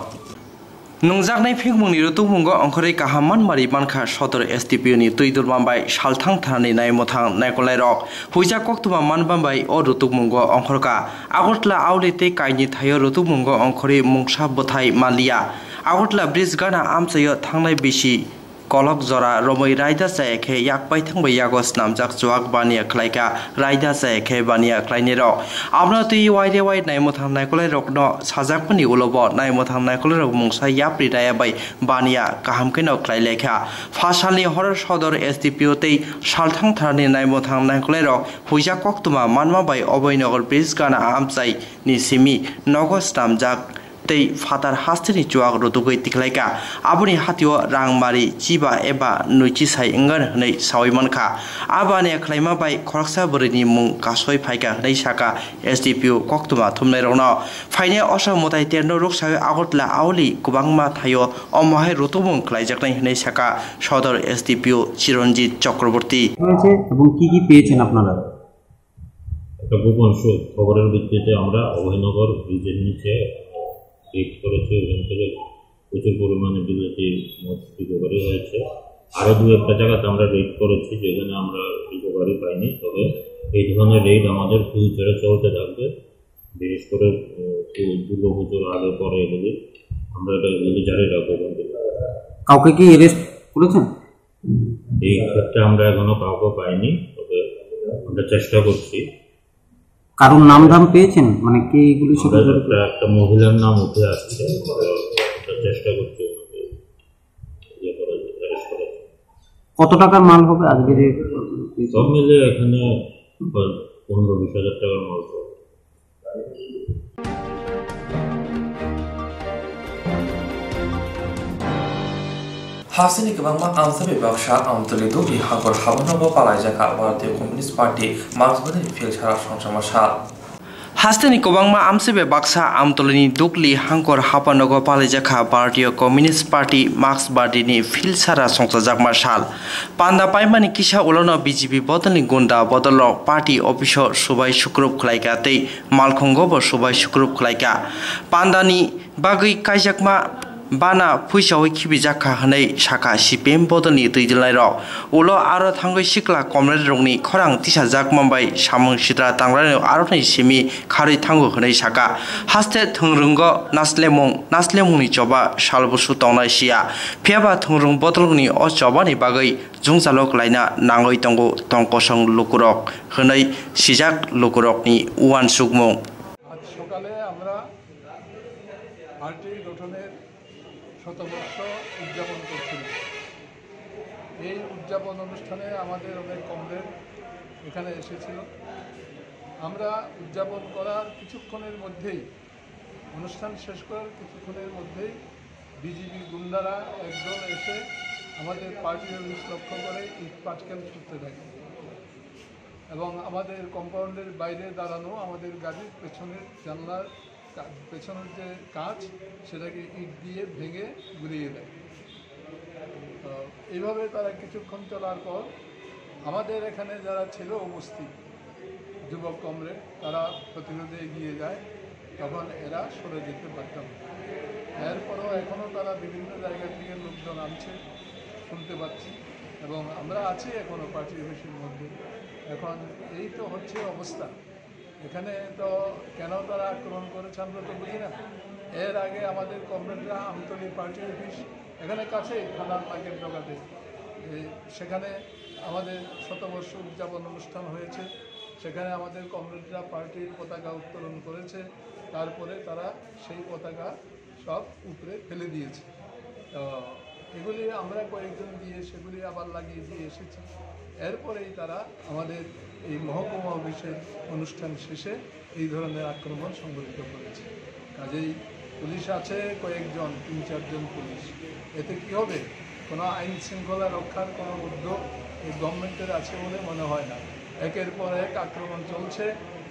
Nungjaknai phekmungni rutukmungo ongkhorwi kaham manmani mankha Sodor S D P ni twitukmung bai salthang tharani naimwthang naikolnairok. Huijak koktwma manma bai o rutukmungo ongkhorkha. Agartala auli tei kaini thaio rutukmungo ongkhorwi mungsa bwthai manliya. Agartala bridge gana amchaio thangnai bisi kolok jora romwi raida chaya khe yak paithang bai yago snamjak chuak baniya khlaikha, raida chaya khe baniya khlainai rok. Abono twi waire wai naimwthang naikolai rokno sajakmani ulo bo naimwthang naikolai rok mungsa yapri raya bai baniya kaham kheno khlai laikha. Phasalni horo Sodor S D P O tei salthang tharani naimwthang naikolai rok huijak koktwma manma bai Oboi Nagar bridge gana amchai ni simi nogo snamjak tei phatar hasteni chuak rutugwi tikhlaikha. Aboni hatio rangmari chiba eba nuichi sai wngkha hwnwi sawi mankha. A baniya khlaima bai khoroksa bwrwini mung kasoi phaikha hwnwi sakha S D P O koktwma thumnairokno. Phainai osa mwtai terno ruksawi Agartala auli kwbangma thaio omo hai rutukmung khlaijaknai hwnwi sakha Sodor S D P O Chiranjit Chakraborty. হয়েছে এবং কি কি পেয়েছেন আপনারা? একটা গোপন সূ-, খবরের ভিত্তিতে আমরা অভয়নগর ব্রিজের নিচে রেড করেছি, ওখান থেকে প্রচুর পরিমাণে বিলাতি মদ রিকভারি হয়েছে। আরও দু একটা জায়গাতে আমরা রেড করেছি, যেখানে আমরা রিকভারি পাইনি। তবে এই ধরনের রেড আমাদের ফিউচারে চলতে থাকবে। বিশেষ করে, উম, দু-, দুর্গাপুজোর আগে পরে এগুলি আমরা এটা, এগুলি জারি রাখবো। কাউকে কি অ্যারেস্ট করেছেন? এই ক্ষেত্রে আমরা এখনো কাউকে পাইনি, তবে আমরা চেষ্টা করছি। কারোর নাম ধাম পেয়েছেন? মানে, কে এগুলির সাথে আমরা জড়িত? একটা, একটা মহিলার নাম উঠে আসছে, আমরা চেষ্টা করছি ওনাকে ইয়ে করার জন্য, অ্যারেস্ট করার জন্য। কত টাকার মাল হবে আজকের এই? সব মিলে এখানে প্রায় পনেরো বিশ হাজার টাকার মাল হবে। Hasteni kwbangma amchaini baksa Amtwlwi dugri hakor habornobo palaijakha Bharatiya Communist Party March bwthai phil sara songchamo sal. Hasteni kwbangma amchaibai baksa Amtolini Dukli Hangkor hapanogo palaijak kha Bharatiya Communist Party Marxbadini philsara songchajakma sal. Panda paimani kisa ulono B J P bodolni gunda bodolrok party office-o subai sukrup khlaika tei malkhungo bo subai sukrup khlaika. Pandani bagwi kaijakma bana phuisaui khibijak kha hwnwi sakha C P M bodolni twijlnairok. Ulo aro thangwi sikla comrade-rokni khorang tisajak manbai samung sitra tangrani aroni simi kharwi thango hwnwi sakha. Haste thwngrwngo naslemung, naslemungni choba salbusu tongnai siya. Phiyaba thwngrwng bodolni o chobani bagwi jwngjalo klaina nangwi tongo tongkosong lukurok hwnwi sijak lukurokni uansukmung. আজ সকালে আমরা পার্টি গঠনের শতবর্ষ উদযাপন করছিলাম। এই উদযাপন অনুষ্ঠানে আমাদের অনেক কমরেড এখানে এসেছিল। আমরা উদযাপন করার কিছুক্ষণের মধ্যেই, অনুষ্ঠান শেষ করার কিছুক্ষণের মধ্যেই বিজিবি গুন্ডারা একদল এসে আমাদের পার্টি অফিস লক্ষ্য করে ইট পাটকেল ছুটতে থাকে এবং আমাদের কম্পাউন্ডের বাইরে দাঁড়ানো আমাদের গাড়ির পেছনের জানলার কা-, পেছনের যে কাঁচ, সেটাকে ইট দিয়ে ভেঙে গুঁড়িয়ে দেয়। তো এইভাবে তারা কিছুক্ষণ চলার পর আমাদের এখানে যারা ছিল উপস্থিত যুবক কমরেড, তারা প্রতিরোধে এগিয়ে যায়, তখন এরা সরে যেতে বাধ্য হয়। এরপরও এখনও তারা বিভিন্ন জায়গা থেকে লোকজন আনছে, শুনতে পাচ্ছি, এবং আমরা আছি এখনও পার্টি অফিসের মধ্যে। এখন এই তো হচ্ছে অবস্থা। এখানে তো কেন তারা আক্রমণ করেছে আমরা তো বুঝি না। এর আগে আমাদের কমরেডরা আমতলী পার্টি অফিস এখানে কাছেই, থানার নাকের ডগাতে, এই সেখানে আমাদের শতবর্ষ উদযাপন অনুষ্ঠান হয়েছে। সেখানে আমাদের কমরেডরা পার্টির পতাকা উত্তোলন করেছে, তারপরে তারা সেই পতাকা সব উপরে ফেলে দিয়েছে। তো এগুলি আমরা কয়েকজন গিয়ে সেগুলি আবার লাগিয়ে দিয়ে এসেছি। এরপরেই তারা আমাদের এই মহকুমা অফিসের অনুষ্ঠান শেষে এই ধরনের আক্রমণ সংঘটিত করেছে। কাজেই পুলিশ আছে কয়েকজন, তিন চারজন পুলিশ। এতে কি হবে? কোনো আইন শৃঙ্খলা রক্ষার কোনো উদ্যোগ এই গভর্নমেন্টের আছে বলে মনে হয় না। একের পর এক আক্রমণ চলছে।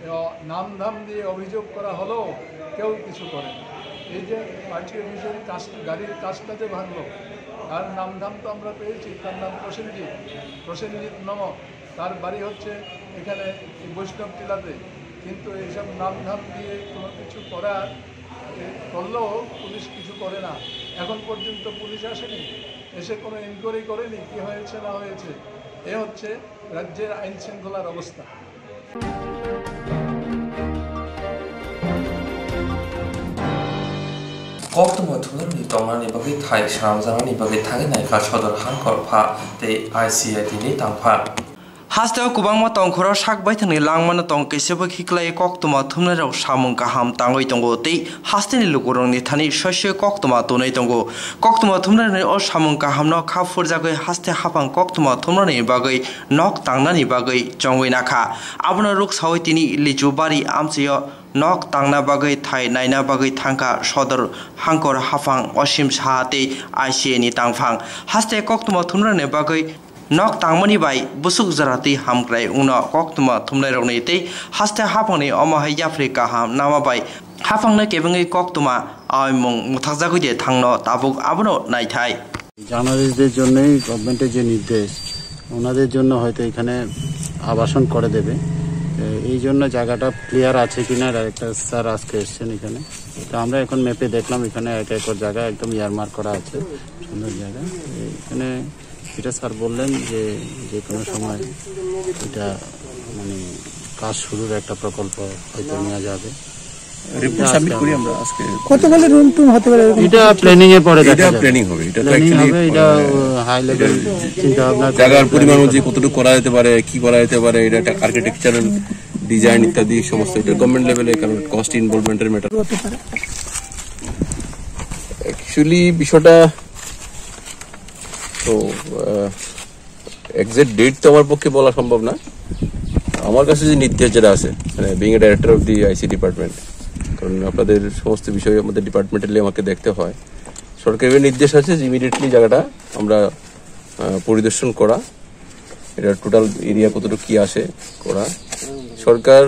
এ, নাম ধাম দিয়ে অভিযোগ করা হলেও কেউ কিছু করে না। এই যে পার্টি অফিসের কাঁচ, গাড়ির কাঁচটা যে ভাঙলো, তার নাম ধাম তো আমরা পেয়েছি, তার নাম প্রসেনজিৎ, প্রসেনজিৎ নম। তার বাড়ি হচ্ছে এখানে এই বৈষ্ণব টিলাতে। কিন্তু এইসব নাম ধাম দিয়ে কোনো কিছু করার, করলেও পুলিশ কিছু করে না। এখন পর্যন্ত পুলিশ আসেনি, এসে কোনো ইনকোয়ারি করেনি কি হয়েছে না হয়েছে। এ হচ্ছে রাজ্যের আইন শৃঙ্খলার অবস্থা। Koktwma thumnani tongnani bagwi thai swnamjaknani bagwi thangwi naikha Sodor Hangkor pha tei I C I T ni tangphar. Hasteo kwbangma tongkhoro sak baithangni langmano tong kaisabo khiklai koktwma thumnairok samung kaham tangwi tongo tei hasteni lukurokni thani soi soi koktwma tonwi tongo. Koktwma thumnairokni o samung kahamno kha phurjagwi haste haphang koktwma thumnani bagwi nok tangnani bagwi chongwi nakha. Abono ruksawi tini Lichubari amchaio nok tangna bagwi thai naina bagwi thangkha Sodor Hangkor haphang Osim Saha tei I C I ni tangphang. Haste koktwma thumnani bagwi nok tangmani bai busuk jora twi hamkrai wngno koktwma thumnairokni tei haste haphangni omo hai yapri kaham nama bai haphangno kebengwi koktwma aimung mwthakjagwi de thangno tabuk abono naithai. জার্নালিস্টদের জন্যই গভর্নমেন্টের যে নির্দেশ, ওনাদের জন্য হয়তো এখানে আবাসন করে দেবে। এ, এই জন্য জায়গাটা ক্লিয়ার আছে কিনা, ডাইরেক্টর স্যার আজকে এসছেন এখানে। তো আমরা এখন ম্যাপে দেখলাম, এখানে এক একর জায়গা একদম ইয়ারমার্ক করা আছে, সুন্দর জায়গা। এখানে যেটা স্যার বললেন যে যে কোনো সময় এটা মানে কাজ শুরুর একটা প্রকল্প হয়তো নেওয়া যাবে। রিপোর্ট সাবমিট করি আমরা আজকে। কত বলে রুম টুম হতে পারে এরকম? এটা প্ল্যানিং এ পরে দেখা এটা যাবে। প্ল্যানিং হবে, এটা তো প্ল্যানিং actually, হবে, এটা মানে, হাই লেভেল এটা চিন্তা ভাবনা করে জায়গার পরিমাণ প্ল্যানিং অনুযায়ী কতটুকু করা যেতে পারে, কি করা যেতে পারে, এটা একটা আর্কিটেকচারাল ডিজাইন ইত্যাদি সমস্ত, এটা গভর্নমেন্ট লেভেলে, কারণ কস্ট ইনভলভমেন্টের ম্যাটার। হতে পারে। অ্যাকচুয়ালি বিষয়টা তো, আহ, এক্সাক্ট ডেট তো আমার পক্ষে বলা সম্ভব না। আমার কাছে যে নির্দেশ যেটা আছে, মানে, being a director of the I C department, কারণ আপনাদের সমস্ত বিষয় আমাদের ডিপার্টমেন্টালি আমাকে দেখতে হয়। সরকারের নির্দেশ আছে যে ইমিডিয়েটলি জায়গাটা আমরা, আহ, পরিদর্শন করা, এটা টোটাল এরিয়া কতটুকু কি আছে করা, সরকার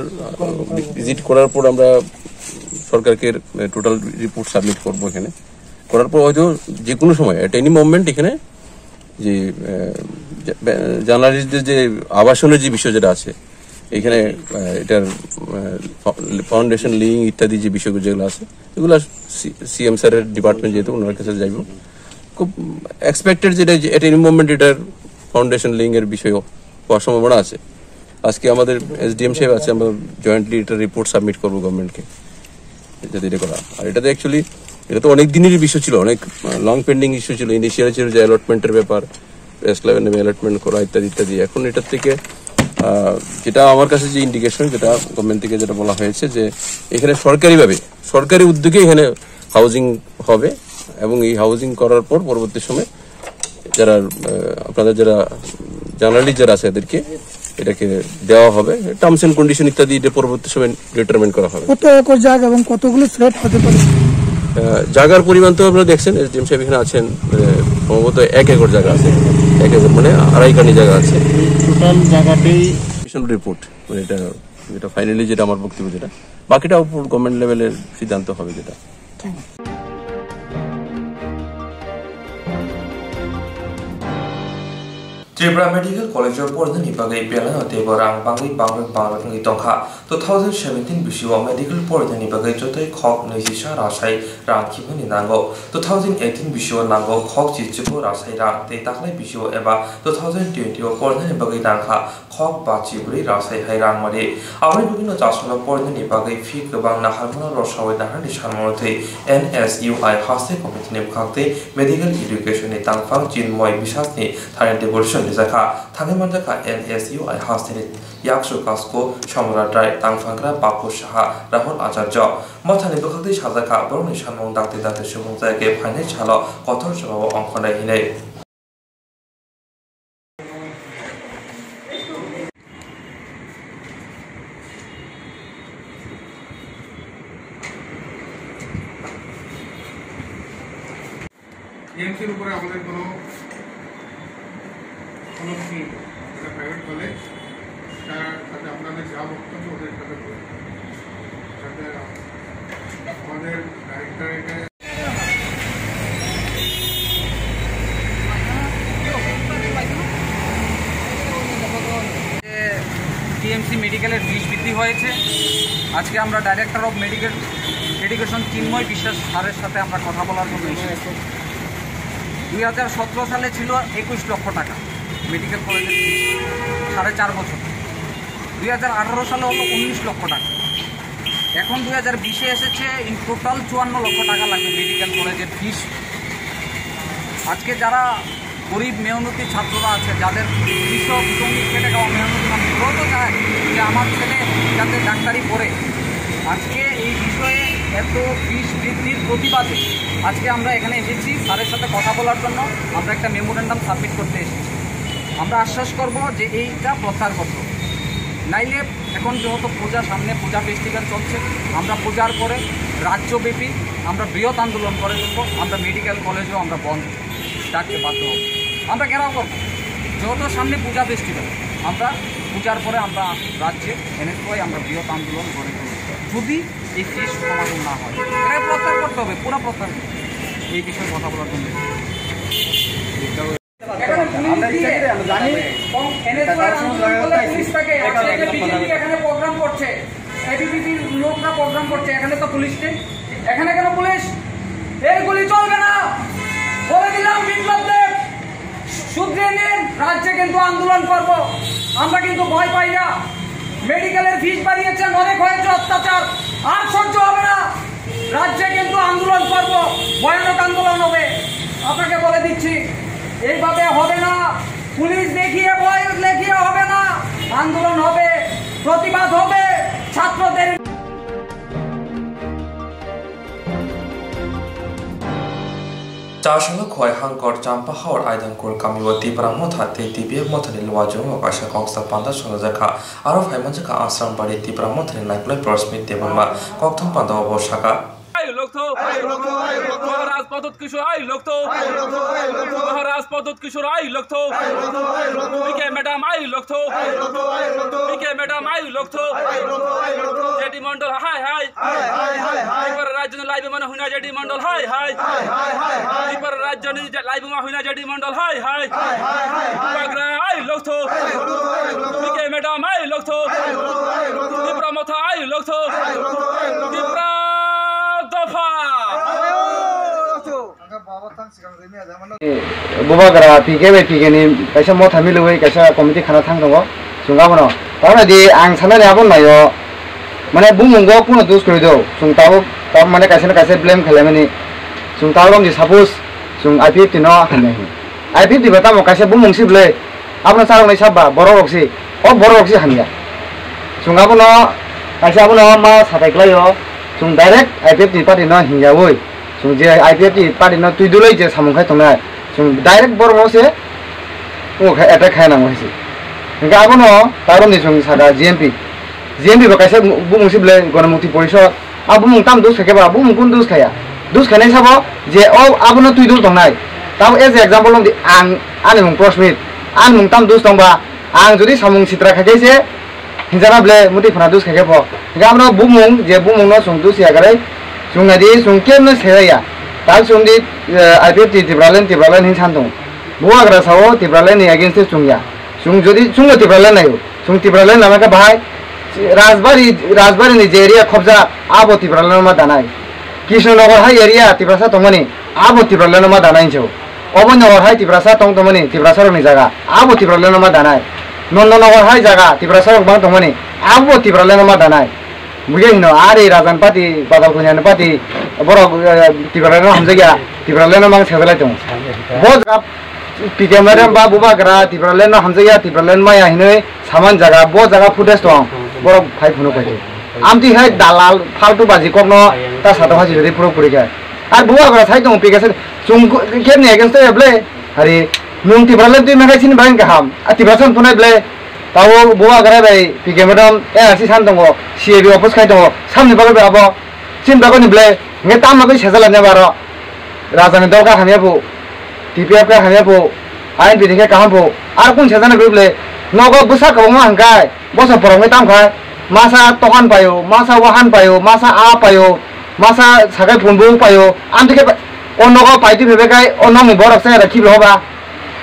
ভিজিট করার পর আমরা সরকারকে টোটাল রিপোর্ট সাবমিট করবো এখানে। করার পর হয়তো যে কোনো সময়, অ্যাট এনি মোমেন্ট, এখানে যে জার্নালিস্টদের যে আবাসনের যে বিষয় যেটা আছে, এখানে আহ, এটার ফাউন্ডেশন লিং ইত্যাদি যে বিষয়গুলো যেগুলো আছে, এগুলো সিএম স্যারের ডিপার্টমেন্ট, যেহেতু ওনার কাছে যাইব। খুব এক্সপেক্টেড যেটা, যে অ্যাট এনি মোমেন্ট এটার ফাউন্ডেশন লিং এর বিষয় হওয়ার সম্ভাবনা আছে। আজকে আমাদের এসডিএম সাহেব আছে, আমরা জয়েন্টলি এটা রিপোর্ট সাবমিট করবো গভর্নমেন্টকে, যাতে এটা করা। আর এটাতে অ্যাকচুয়ালি এটা তো অনেক দিনেরই বিষয় ছিল, অনেক লং পেন্ডিং ইস্যু ছিল, ইনিশিয়াল ছিল যে অ্যালটমেন্টের ব্যাপার, প্রেস ক্লাবের নামে অ্যালটমেন্ট করা ইত্যাদি ইত্যাদি। এখন এটার থেকে আহ, যেটা আমার কাছে যে ইন্ডিকেশন, যেটা গভর্নমেন্ট থেকে যেটা বলা হয়েছে, যে এখানে সরকারিভাবে, সরকারি উদ্যোগে এখানে হাউজিং হবে, এবং এই হাউজিং করার পর পরবর্তী সময় যারা আহ, আপনাদের যারা জার্নালিস্ট যারা আছে, এদেরকে এটাকে দেওয়া হবে। টার্মস এন্ড কন্ডিশন ইত্যাদি এটা পরবর্তী সময় ডিটারমাইন করা হবে। কত একর জায়গা এবং কতগুলো ফ্ল্যাট হতে পারে? আহ, জায়গার পরিমাণ তো আপনারা দেখছেন, এসডিএম সাহেব এখানে আছেন, মানে, সম্ভবত এক একর জায়গা আছে, এক একর মানে আড়াই কানি জায়গা আছে। টোটাল জায়গাতেই মিশন রিপোর্ট, মানে, এটা, এটা ফাইনালি যেটা আমার বক্তব্য, যেটা বাকিটা উপর গভর্নমেন্ট লেভেলের সিদ্ধান্ত হবে যেটা। Tripura Medical College o porinani bagwi belai no teibo rang bangwi bangrwk bangrwk wngwi tongkha. Two thousand seventeen bisio medical porinani bagwi jotoi khok nui jisa rasai rang khibani nango. Two thousand eighteen bisio nango khok chichiko rasai rang tei taklai bisio eba two thousand twenty o porinani bagwi rang kha khok ba chibrwi rasai hai rang mari. Aboni bagwino chasongno porinani bagwi fee kwbang naharmano rwsaui naharni sanmano thwi N S U I haste committee ni bwkhaktwi medical education ni tangphang Chinmoy Biswas ni thani deposition rijakha. Thangwi manjakha N S U I haste ni yaksu kasko Samrat Rai, tangphangra Papu Saha, Rahul Acharya. Mothani bwkhaktwi sajakha, borokni samung dakti dakti subung jaya khe phainai salo kothor jawabo ongkhornai hinwi. টিএমসির উপরে আমাদের কোনো, কোনো ফি নেই। এটা private college, তার সাথে আপনাদের যা বক্তব্য ওদের সাথে বলুন। সাথে আমাদের ডাইরেক্টর এটা টিএমসি মেডিকেলের ফিস বৃদ্ধি হয়েছে। আজকে আমরা ডাইরেক্টর অফ মেডিকেল এডুকেশন চিন্ময় বিশ্বাস স্যারের সাথে আমরা কথা বলার জন্য এসেছি। দুই হাজার সতেরো সালে ছিল একুশ লক্ষ টাকা মেডিকেল কলেজের ফিস, সাড়ে চার বছর। দুই হাজার আঠারো সালে হলো উনিশ লক্ষ টাকা। এখন দুই হাজার বিশে এসেছে, ইন টোটাল চুয়ান্ন লক্ষ টাকা লাগবে মেডিকেল কলেজের ফিস। আজকে যারা গরিব মেহনতি ছাত্ররা আছে, যাদের কৃষক, শ্রমিক, খেটে খাওয়া মেহনতি মানুষ, ওরাও তো চায় যে আমার ছেলে যাতে ডাক্তারি পড়ে। আজকে এই বিষয়ে এত ফিস বৃদ্ধির প্রতিবাদে আজকে আমরা এখানে এসেছি স্যারের সাথে কথা বলার জন্য। আমরা একটা মেমোরেন্ডাম সাবমিট করতে এসেছি। আমরা আশ্বাস করব যে এইটা প্রত্যাহার করতে হবে। নাইলে এখন যেহেতু পূজা সামনে, পূজা ফেস্টিভ্যাল চলছে, আমরা পূজার পরে রাজ্যব্যাপী আমরা বৃহৎ আন্দোলন করে তুলব। আমরা মেডিকেল কলেজও আমরা বন্ধ ডাকতে বাধ্য হব। আমরা ঘেরাও করব, যেহেতু সামনে পূজা ফেস্টিভ্যাল, আমরা পূজার পরে আমরা রাজ্যে এনএসওয়াই আমরা বৃহৎ আন্দোলন গড়ে তুলব। যদি এই ফিস সমাধান না হয়, এটা প্রত্যাহার করতে হবে, পুরো প্রত্যাহার করতে হবে। এই বিষয়ে কথা বলার জন্য এখানে পুলিশ দিয়ে, এবং এনএসওয়াই আন্দোলন করলে পুলিশ থাকে। আজকে একটা বিজেপি এখানে প্রোগ্রাম করছে, এবিভিপির লোকরা প্রোগ্রাম করছে, এখানে তো পুলিশ নেই। এখানে কেন পুলিশ? এই গুলি চলবে না, বলে দিলাম বিপ্লব দেব, শুধরে নিন। রাজ্যে কিন্তু আন্দোলন করব, আমরা কিন্তু ভয় পাই না। মেডিকেলের ফিস বাড়িয়েছেন, অনেক হয়েছে অত্যাচার, আর সহ্য হবে না। রাজ্যে কিন্তু আন্দোলন করব, ভয়ানক আন্দোলন হবে, আপনাকে বলে দিচ্ছি। এইভাবে হবে না, পুলিশ দেখিয়ে ভয় দেখিয়ে হবে না, আন্দোলন হবে, প্রতিবাদ হবে। ছাত্রদের Chasalo khowai hangkor Champa Hawar Aidangkul kamio Tipra Motha tei T P F Mothani luajongo kaisa koksa panda songjajakha. Aro phaimanjakha Asrambari Tipra Mothani naikolai Prasmit Debbarma kokthum pandao bo sakha. Dut Kishore ai lokto. P K madam ai lokto. P K madam ai lokto. J D Mandal hai hai. Tripura rajyoni laibuma no hwna J D Mandal hai hai. Tripura rajyoni laibuma hwna J D Mandal hai hai. Bubagra ai lokto. P K madam ai lokto. Tipra Motha ai lokto. Tipra dopha. Bubagra P K bai P K ni kaisa motha milwi kaisa committee khana thang tongo. Chwng abono tamo di ang sanani abo naio, mane bumungo kuno dus kwrwi do. Chwng tabuk tabuk mane kaisa na kaisa blame khlaimani. Chwng tabuk di suppose chwng I P F T no hamya hin. I P F T ba tamo kaisa bumung si bwle. Abono charoknai sab ba borok rok si. O borok rok si hamya. Chwng abono kaisa abono ma satai klaio. Chwng direct I P F T party no hingyawi. Chwng je I P F T party no twi duloi je samung khai tongnai, chwng direct borok no se wngo khe attack khai nango hai se. Hingke abono taroni chwng saka G M P. G M P bo kaisa bu-, bumung si bwle Ganamukti Porishod. A bumung tam dus khe ba, bumung kun dus khaya. Dus khainai sabo je o abono twi dul tongnai. Tamo as a example wng di ang, ani mung Prosmit. Ani mung tam dus tongba, ang jodi samung sitra khai khe se, hinjana bwle muti phana dus khaikhe pho. Hingke abono bumung, je bumung no chwng dus ya kwrwi, chwng nai di, chwng kebo no sejak ya. Tal chwng di, eh, I P F T Tipraland, Tipraland hin san tongo. Bubagra sao Tipraland ni against o chwng ya. Chwng jodi chwng no Tipraland naio, chwng Tipraland lama khe bahai Rajbari, Rajbari ni je area khobjak, abo Tipraland no ma danai. Krishnanagar hai area Tiprasa tongmani, abo Tipraland no ma danai hinwi sao. Oboi Nagar hai Tiprasa tong tongmani, Tiprasa rokni jaga, abo Tipraland no ma danai. Nanda Nagar hai jaga, Tiprasa rok bang tongmani, abo Tipraland no ma danai. Buya hino, ari Rajan party, Badal Kanya ni party, borok, eh, Tipraland no hamjakya, Tipraland no mang sejalai tongo. Bo jaga P K madam ba Bubagra, Tipraland no hamjakya, Tipraland maya hinwi saman jaga, bo jaga footage tong, borok phai phunuk phai. Amtwi hai dalal, faltu baji kokno ta sato haji rwdi puro puri khe. Ar Bubagra sai tongo P K sani, chwng khe ni against o ya bwle. Hari nwng Tipraland twi mankha chini bagwi kaham. A Tiprasa no phunai bwle. Tabo Bubagra bai P K madam N R C san tongo, C A B oppose khai tongo. Samni bagwi bai abo chini bagwi ni bwle. Hingke tamo bagwi sejalai nai baro. Raja ni dol kha hamya phu. T P F kha hamya phu. I N P ni khe kaham phu. Ar kun sejana bwle. Nogo bwsa kwbangma hwnkhai. Bosa borok wngwi tamo khai, masa tohan paio, masa wahan paio, masa a paio, masa sakai phunbu paio, amtwi khe pa-, o nogo paitwi phaibai khai, o nokni borok se khibi hoba,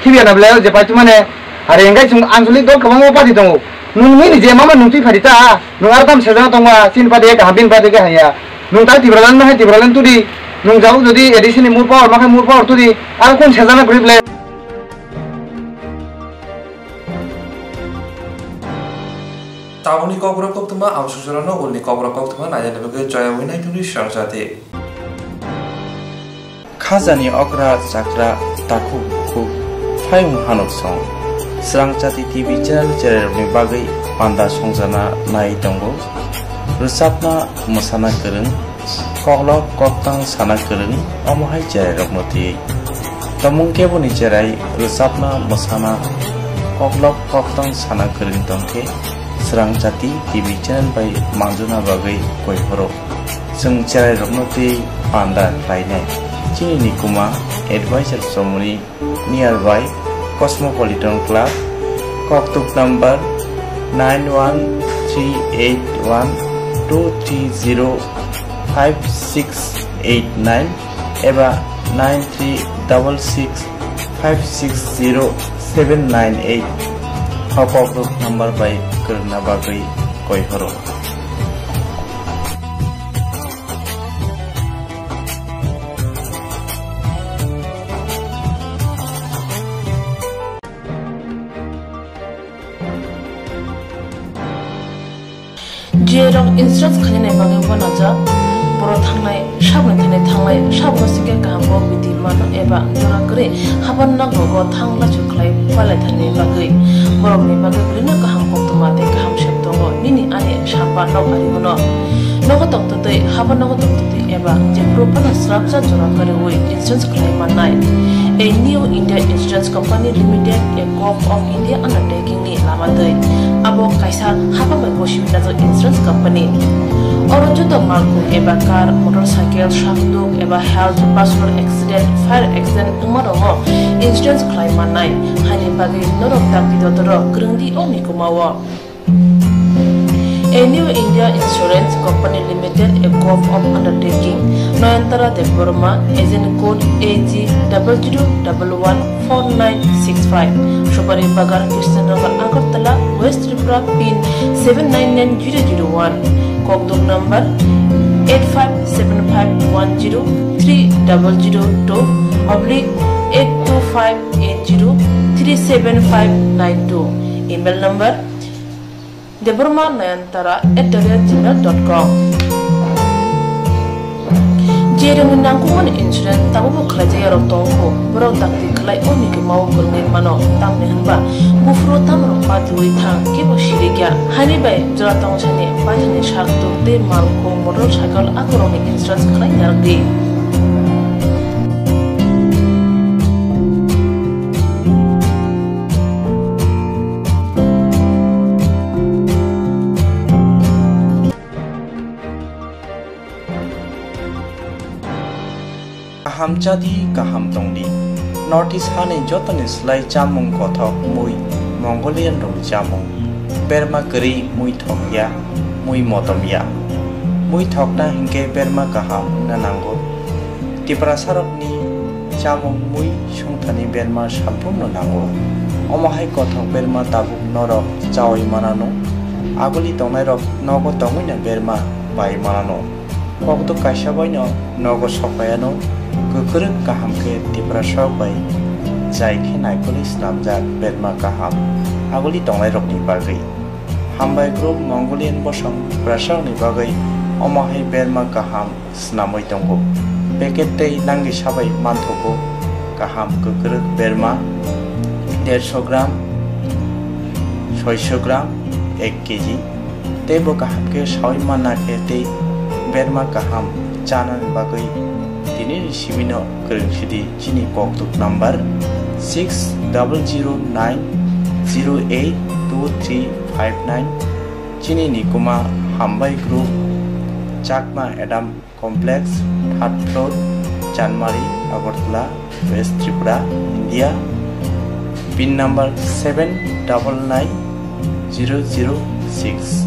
khibi ana bwle je paitwi mane, are hingkai chwng ancholic dol kwbangma party tongo, nwng nini je mama nwng twi phari ta, nwng aro tam sejana tongba, chini party khe kaham, bini party khe hamya, nwng ta Tipraland ma hai Tipraland tudi, nwng jabuk jodi A D C ni more power ma khai more power tudi, aro kun sejana kwrwi bwle. Tabukni kokborok koktwma, ang susurano ulni kokborok koktwma nainani bagwi choya wi naithokni srangchati. Khajani okra chakra takhuk bukhuk phayung hanok song. Srangchati T V channel chererokni bagwi panda songjana nai tongo. Rwchapna mwsana kwrwng, koklop koktang sana kwrwng, omo hai cherairokno twi. Tomung keboni cherai rwchapna, mwsana, koklop koktang sana kwrwng tongkhe Srangchati T V channel bai manjuna bagwi koi phuru. Chwng cherairokno twi panda khlainai. Chini nikuma advisor chomoni nearby Cosmopolitan Club, koktuk number nine one three eight one two three zero five six eight nine eba nine three double six five six zero seven nine eight. O koktuk number bai kwrwngna bagwi koi horo. G A rok insurance khainani bagwi uanajak, borok thangnai saboni thani thanglai, saboni sikhe kaham kok biti mano eba jora kwrwi haban nok rogo thang lachu khlai palaithani bagwi. Borokni bagwi bwlwino kaham koktwma tei kaham sep tongo, nini ani samba nok ari bono. Nogo tongtwtwi, haba nogo tongtwtwi eba jephuru phano swrapsa jora kwrwi insurance khlai mannai. A New India Insurance Company Limited, a Gov of India undertaking ni lama twi. Abo kaisa haba bai gosi binajak insurance company. Oro joto malkhung eba car, motorcycle, sakduk eba health, personal accident, fire accident wngma rokno insurance khlai mannai. Haini bagwi norok dakti dotoro kwrwngdi o mikuma o. A New India Insurance Company Limited, a Gov of undertaking, Nayantara Debbarma, agent code A G double zero double one four nine six five, Subari Bagar, Krishnanagar, Agartala, West Tripura, pin seven nine nine zero zero one, Kokduk number eight five seven five one zero three double zero two oblique eight two five eight zero three seven five nine two, email number Debbarma Nayantara at the rate gmail dot com. Jerokni nangkukmani insurance tabukbo khlaijak yarok tongkho, borok dakti khlai o mikuma o kwrwngwi mano, tamni hwnba buphuru tamrok patiwi thang kebo sirikya. Haini bai jora tongsani paithakni sak tuk tei malkhung motorcycle akorokni insurance khlai narwkdi. Kaham chadi, kaham tongdi. North East hani jotoni slai chamung kothok mui Mongolian rokni chamung. Berma kwrwi mui thokya, mui motomya. Mui thokna hinkhe berma kaham wngna nango. Tiprasarokni chamung mui songthani berma samphurno nango. Omo hai kothok berma tabuk norok chaui manano. Aguli tongnairok nogo tongwino berma bai manano. Kokduk kaisa baino nogo sokpaiano kwkrwk kaham khe Tiprasarok bai jai khe naikolwi snamjak berma kaham aguli tongnairokni bagwi. Hambai group Mongolian bosong Tiprasarokni bagwi omo hai berma kaham snamwi tongo. Packet tei langisa bai manthogo kaham kwkrwk berma dersho gram, soisho gram, ek kg. Tei bo kaham khe saui manna khe tei berma kaham chanani bagwi tini ni simino kwrwng sidi chini kokduk number six double zero nine zero eight two three five nine. Chini nikuma Hambai Group, Chakma Adam Complex, third floor, Chanmari, Agartala, West Tripura, India. Pin number seven double nine zero zero six.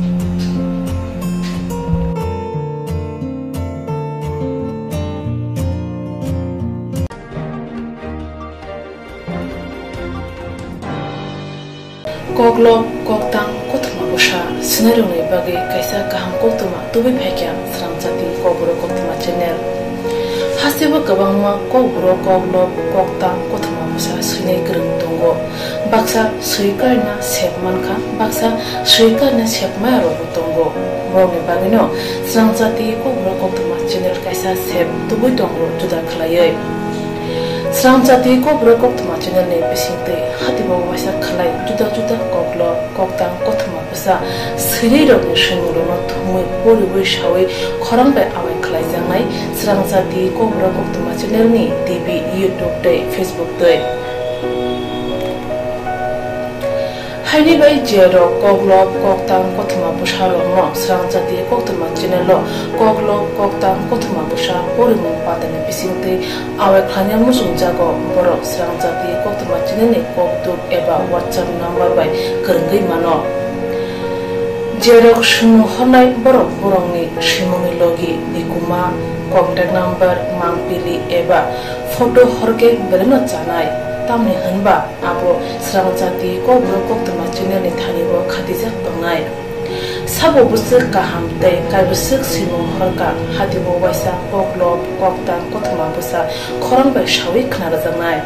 Koklop, koktang, kothoma bwsa swinairokni bagwi kaisa kaham koktwma tubui phaikha Srangchati Kokborok Koktwma channel. Hasteo kwbangma kokborok, koklop, koktang, kothoma bwsa swinai kwrwng tongo. Baksa swi karina sep mankha, baksa swi karina sep maya rokbo tongo. Borokni bagwino Srangchati Kokborok Koktwma channel kaisa sep tubui tongo juda khlaiwi. Srangchati Kokborok Koktwma channel ni bisingtwi hatibo waisa khlai juda juda koklop, koktang, kothoma bwsa swinai rokni swimung rokno thumwi poriwi sawi khorang bai awai khlaijaknai Srangchati Kokborok Koktwma channel ni T V, YouTube tei Facebook twi. Haini bai je rok koklop, koktang, kothoma bwsa rokno Srangchati Koktwma channel o koklop, koktang, kothoma bwsa porimung pandani bisingtwi awai khlaina muchungjago borok Srangchati Koktwma channel ni kokduk eba WhatsApp number bai kwrwngwi mano. Je rok swimung hornai borok borokni swimungni logi, nikuma, contact number, mangpili eba photo horkhe belaino chanai, tamni hwnba abo Srangchati Kokborok Koktwma channel ni thani bo khatijak tongnai. Sabo bwswk kaham tei kaibwswk swimung horkha, hatibo waisa koklop, koktang, kothoma bwsa khorang bai sawi khna rwjaknai.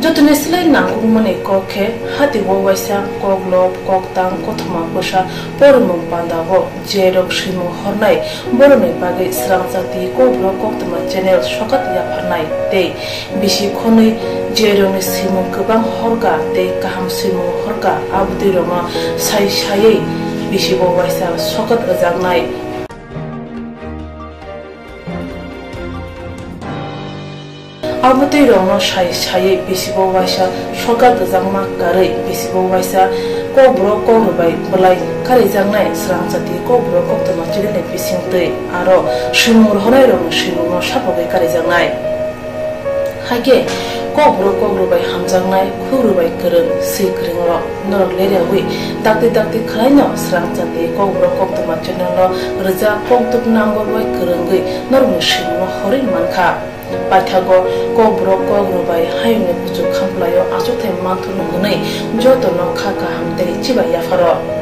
Jotoni slai nangkukmani kok khe, hatibo waisa koklop, koktang, kothoma bwsa porimung pandao je rok swimung hornai borokni bagwi Srangchati Kokborok Koktwma channel sokat yapharnai tei bisi khonwi je rokni swimung kwbang horkha tei kaham swimung horkha, abotwi rokno sai saiwi bisibo waisa sokat rwjaknai. Abotwi rokno sai saiwi bisibo waisa sokat rwjakma karwi bisibo waisa kokborok kokrwbai bwlai karijaknai swrangchati kokborok koktwma channel ni bisingtwi aro swimung rohornai rokni swimungno sapogwi karijaknai. Hakhe kokborok kokrwbai hamjaknai, khukrwbai kwrwng, swi kwrwngrok norok leriawi dakti dakti khwlaino swrangchati kokborok koktwma channel o rwjak koktuk number bai kwrwngwi norokni swimungno horwi mankha. Paithago kokborok kokrwbai hayungni kuchuk khamplaio achukthai manthokno hwnwi jotono kha kaham tei chibai yapharo.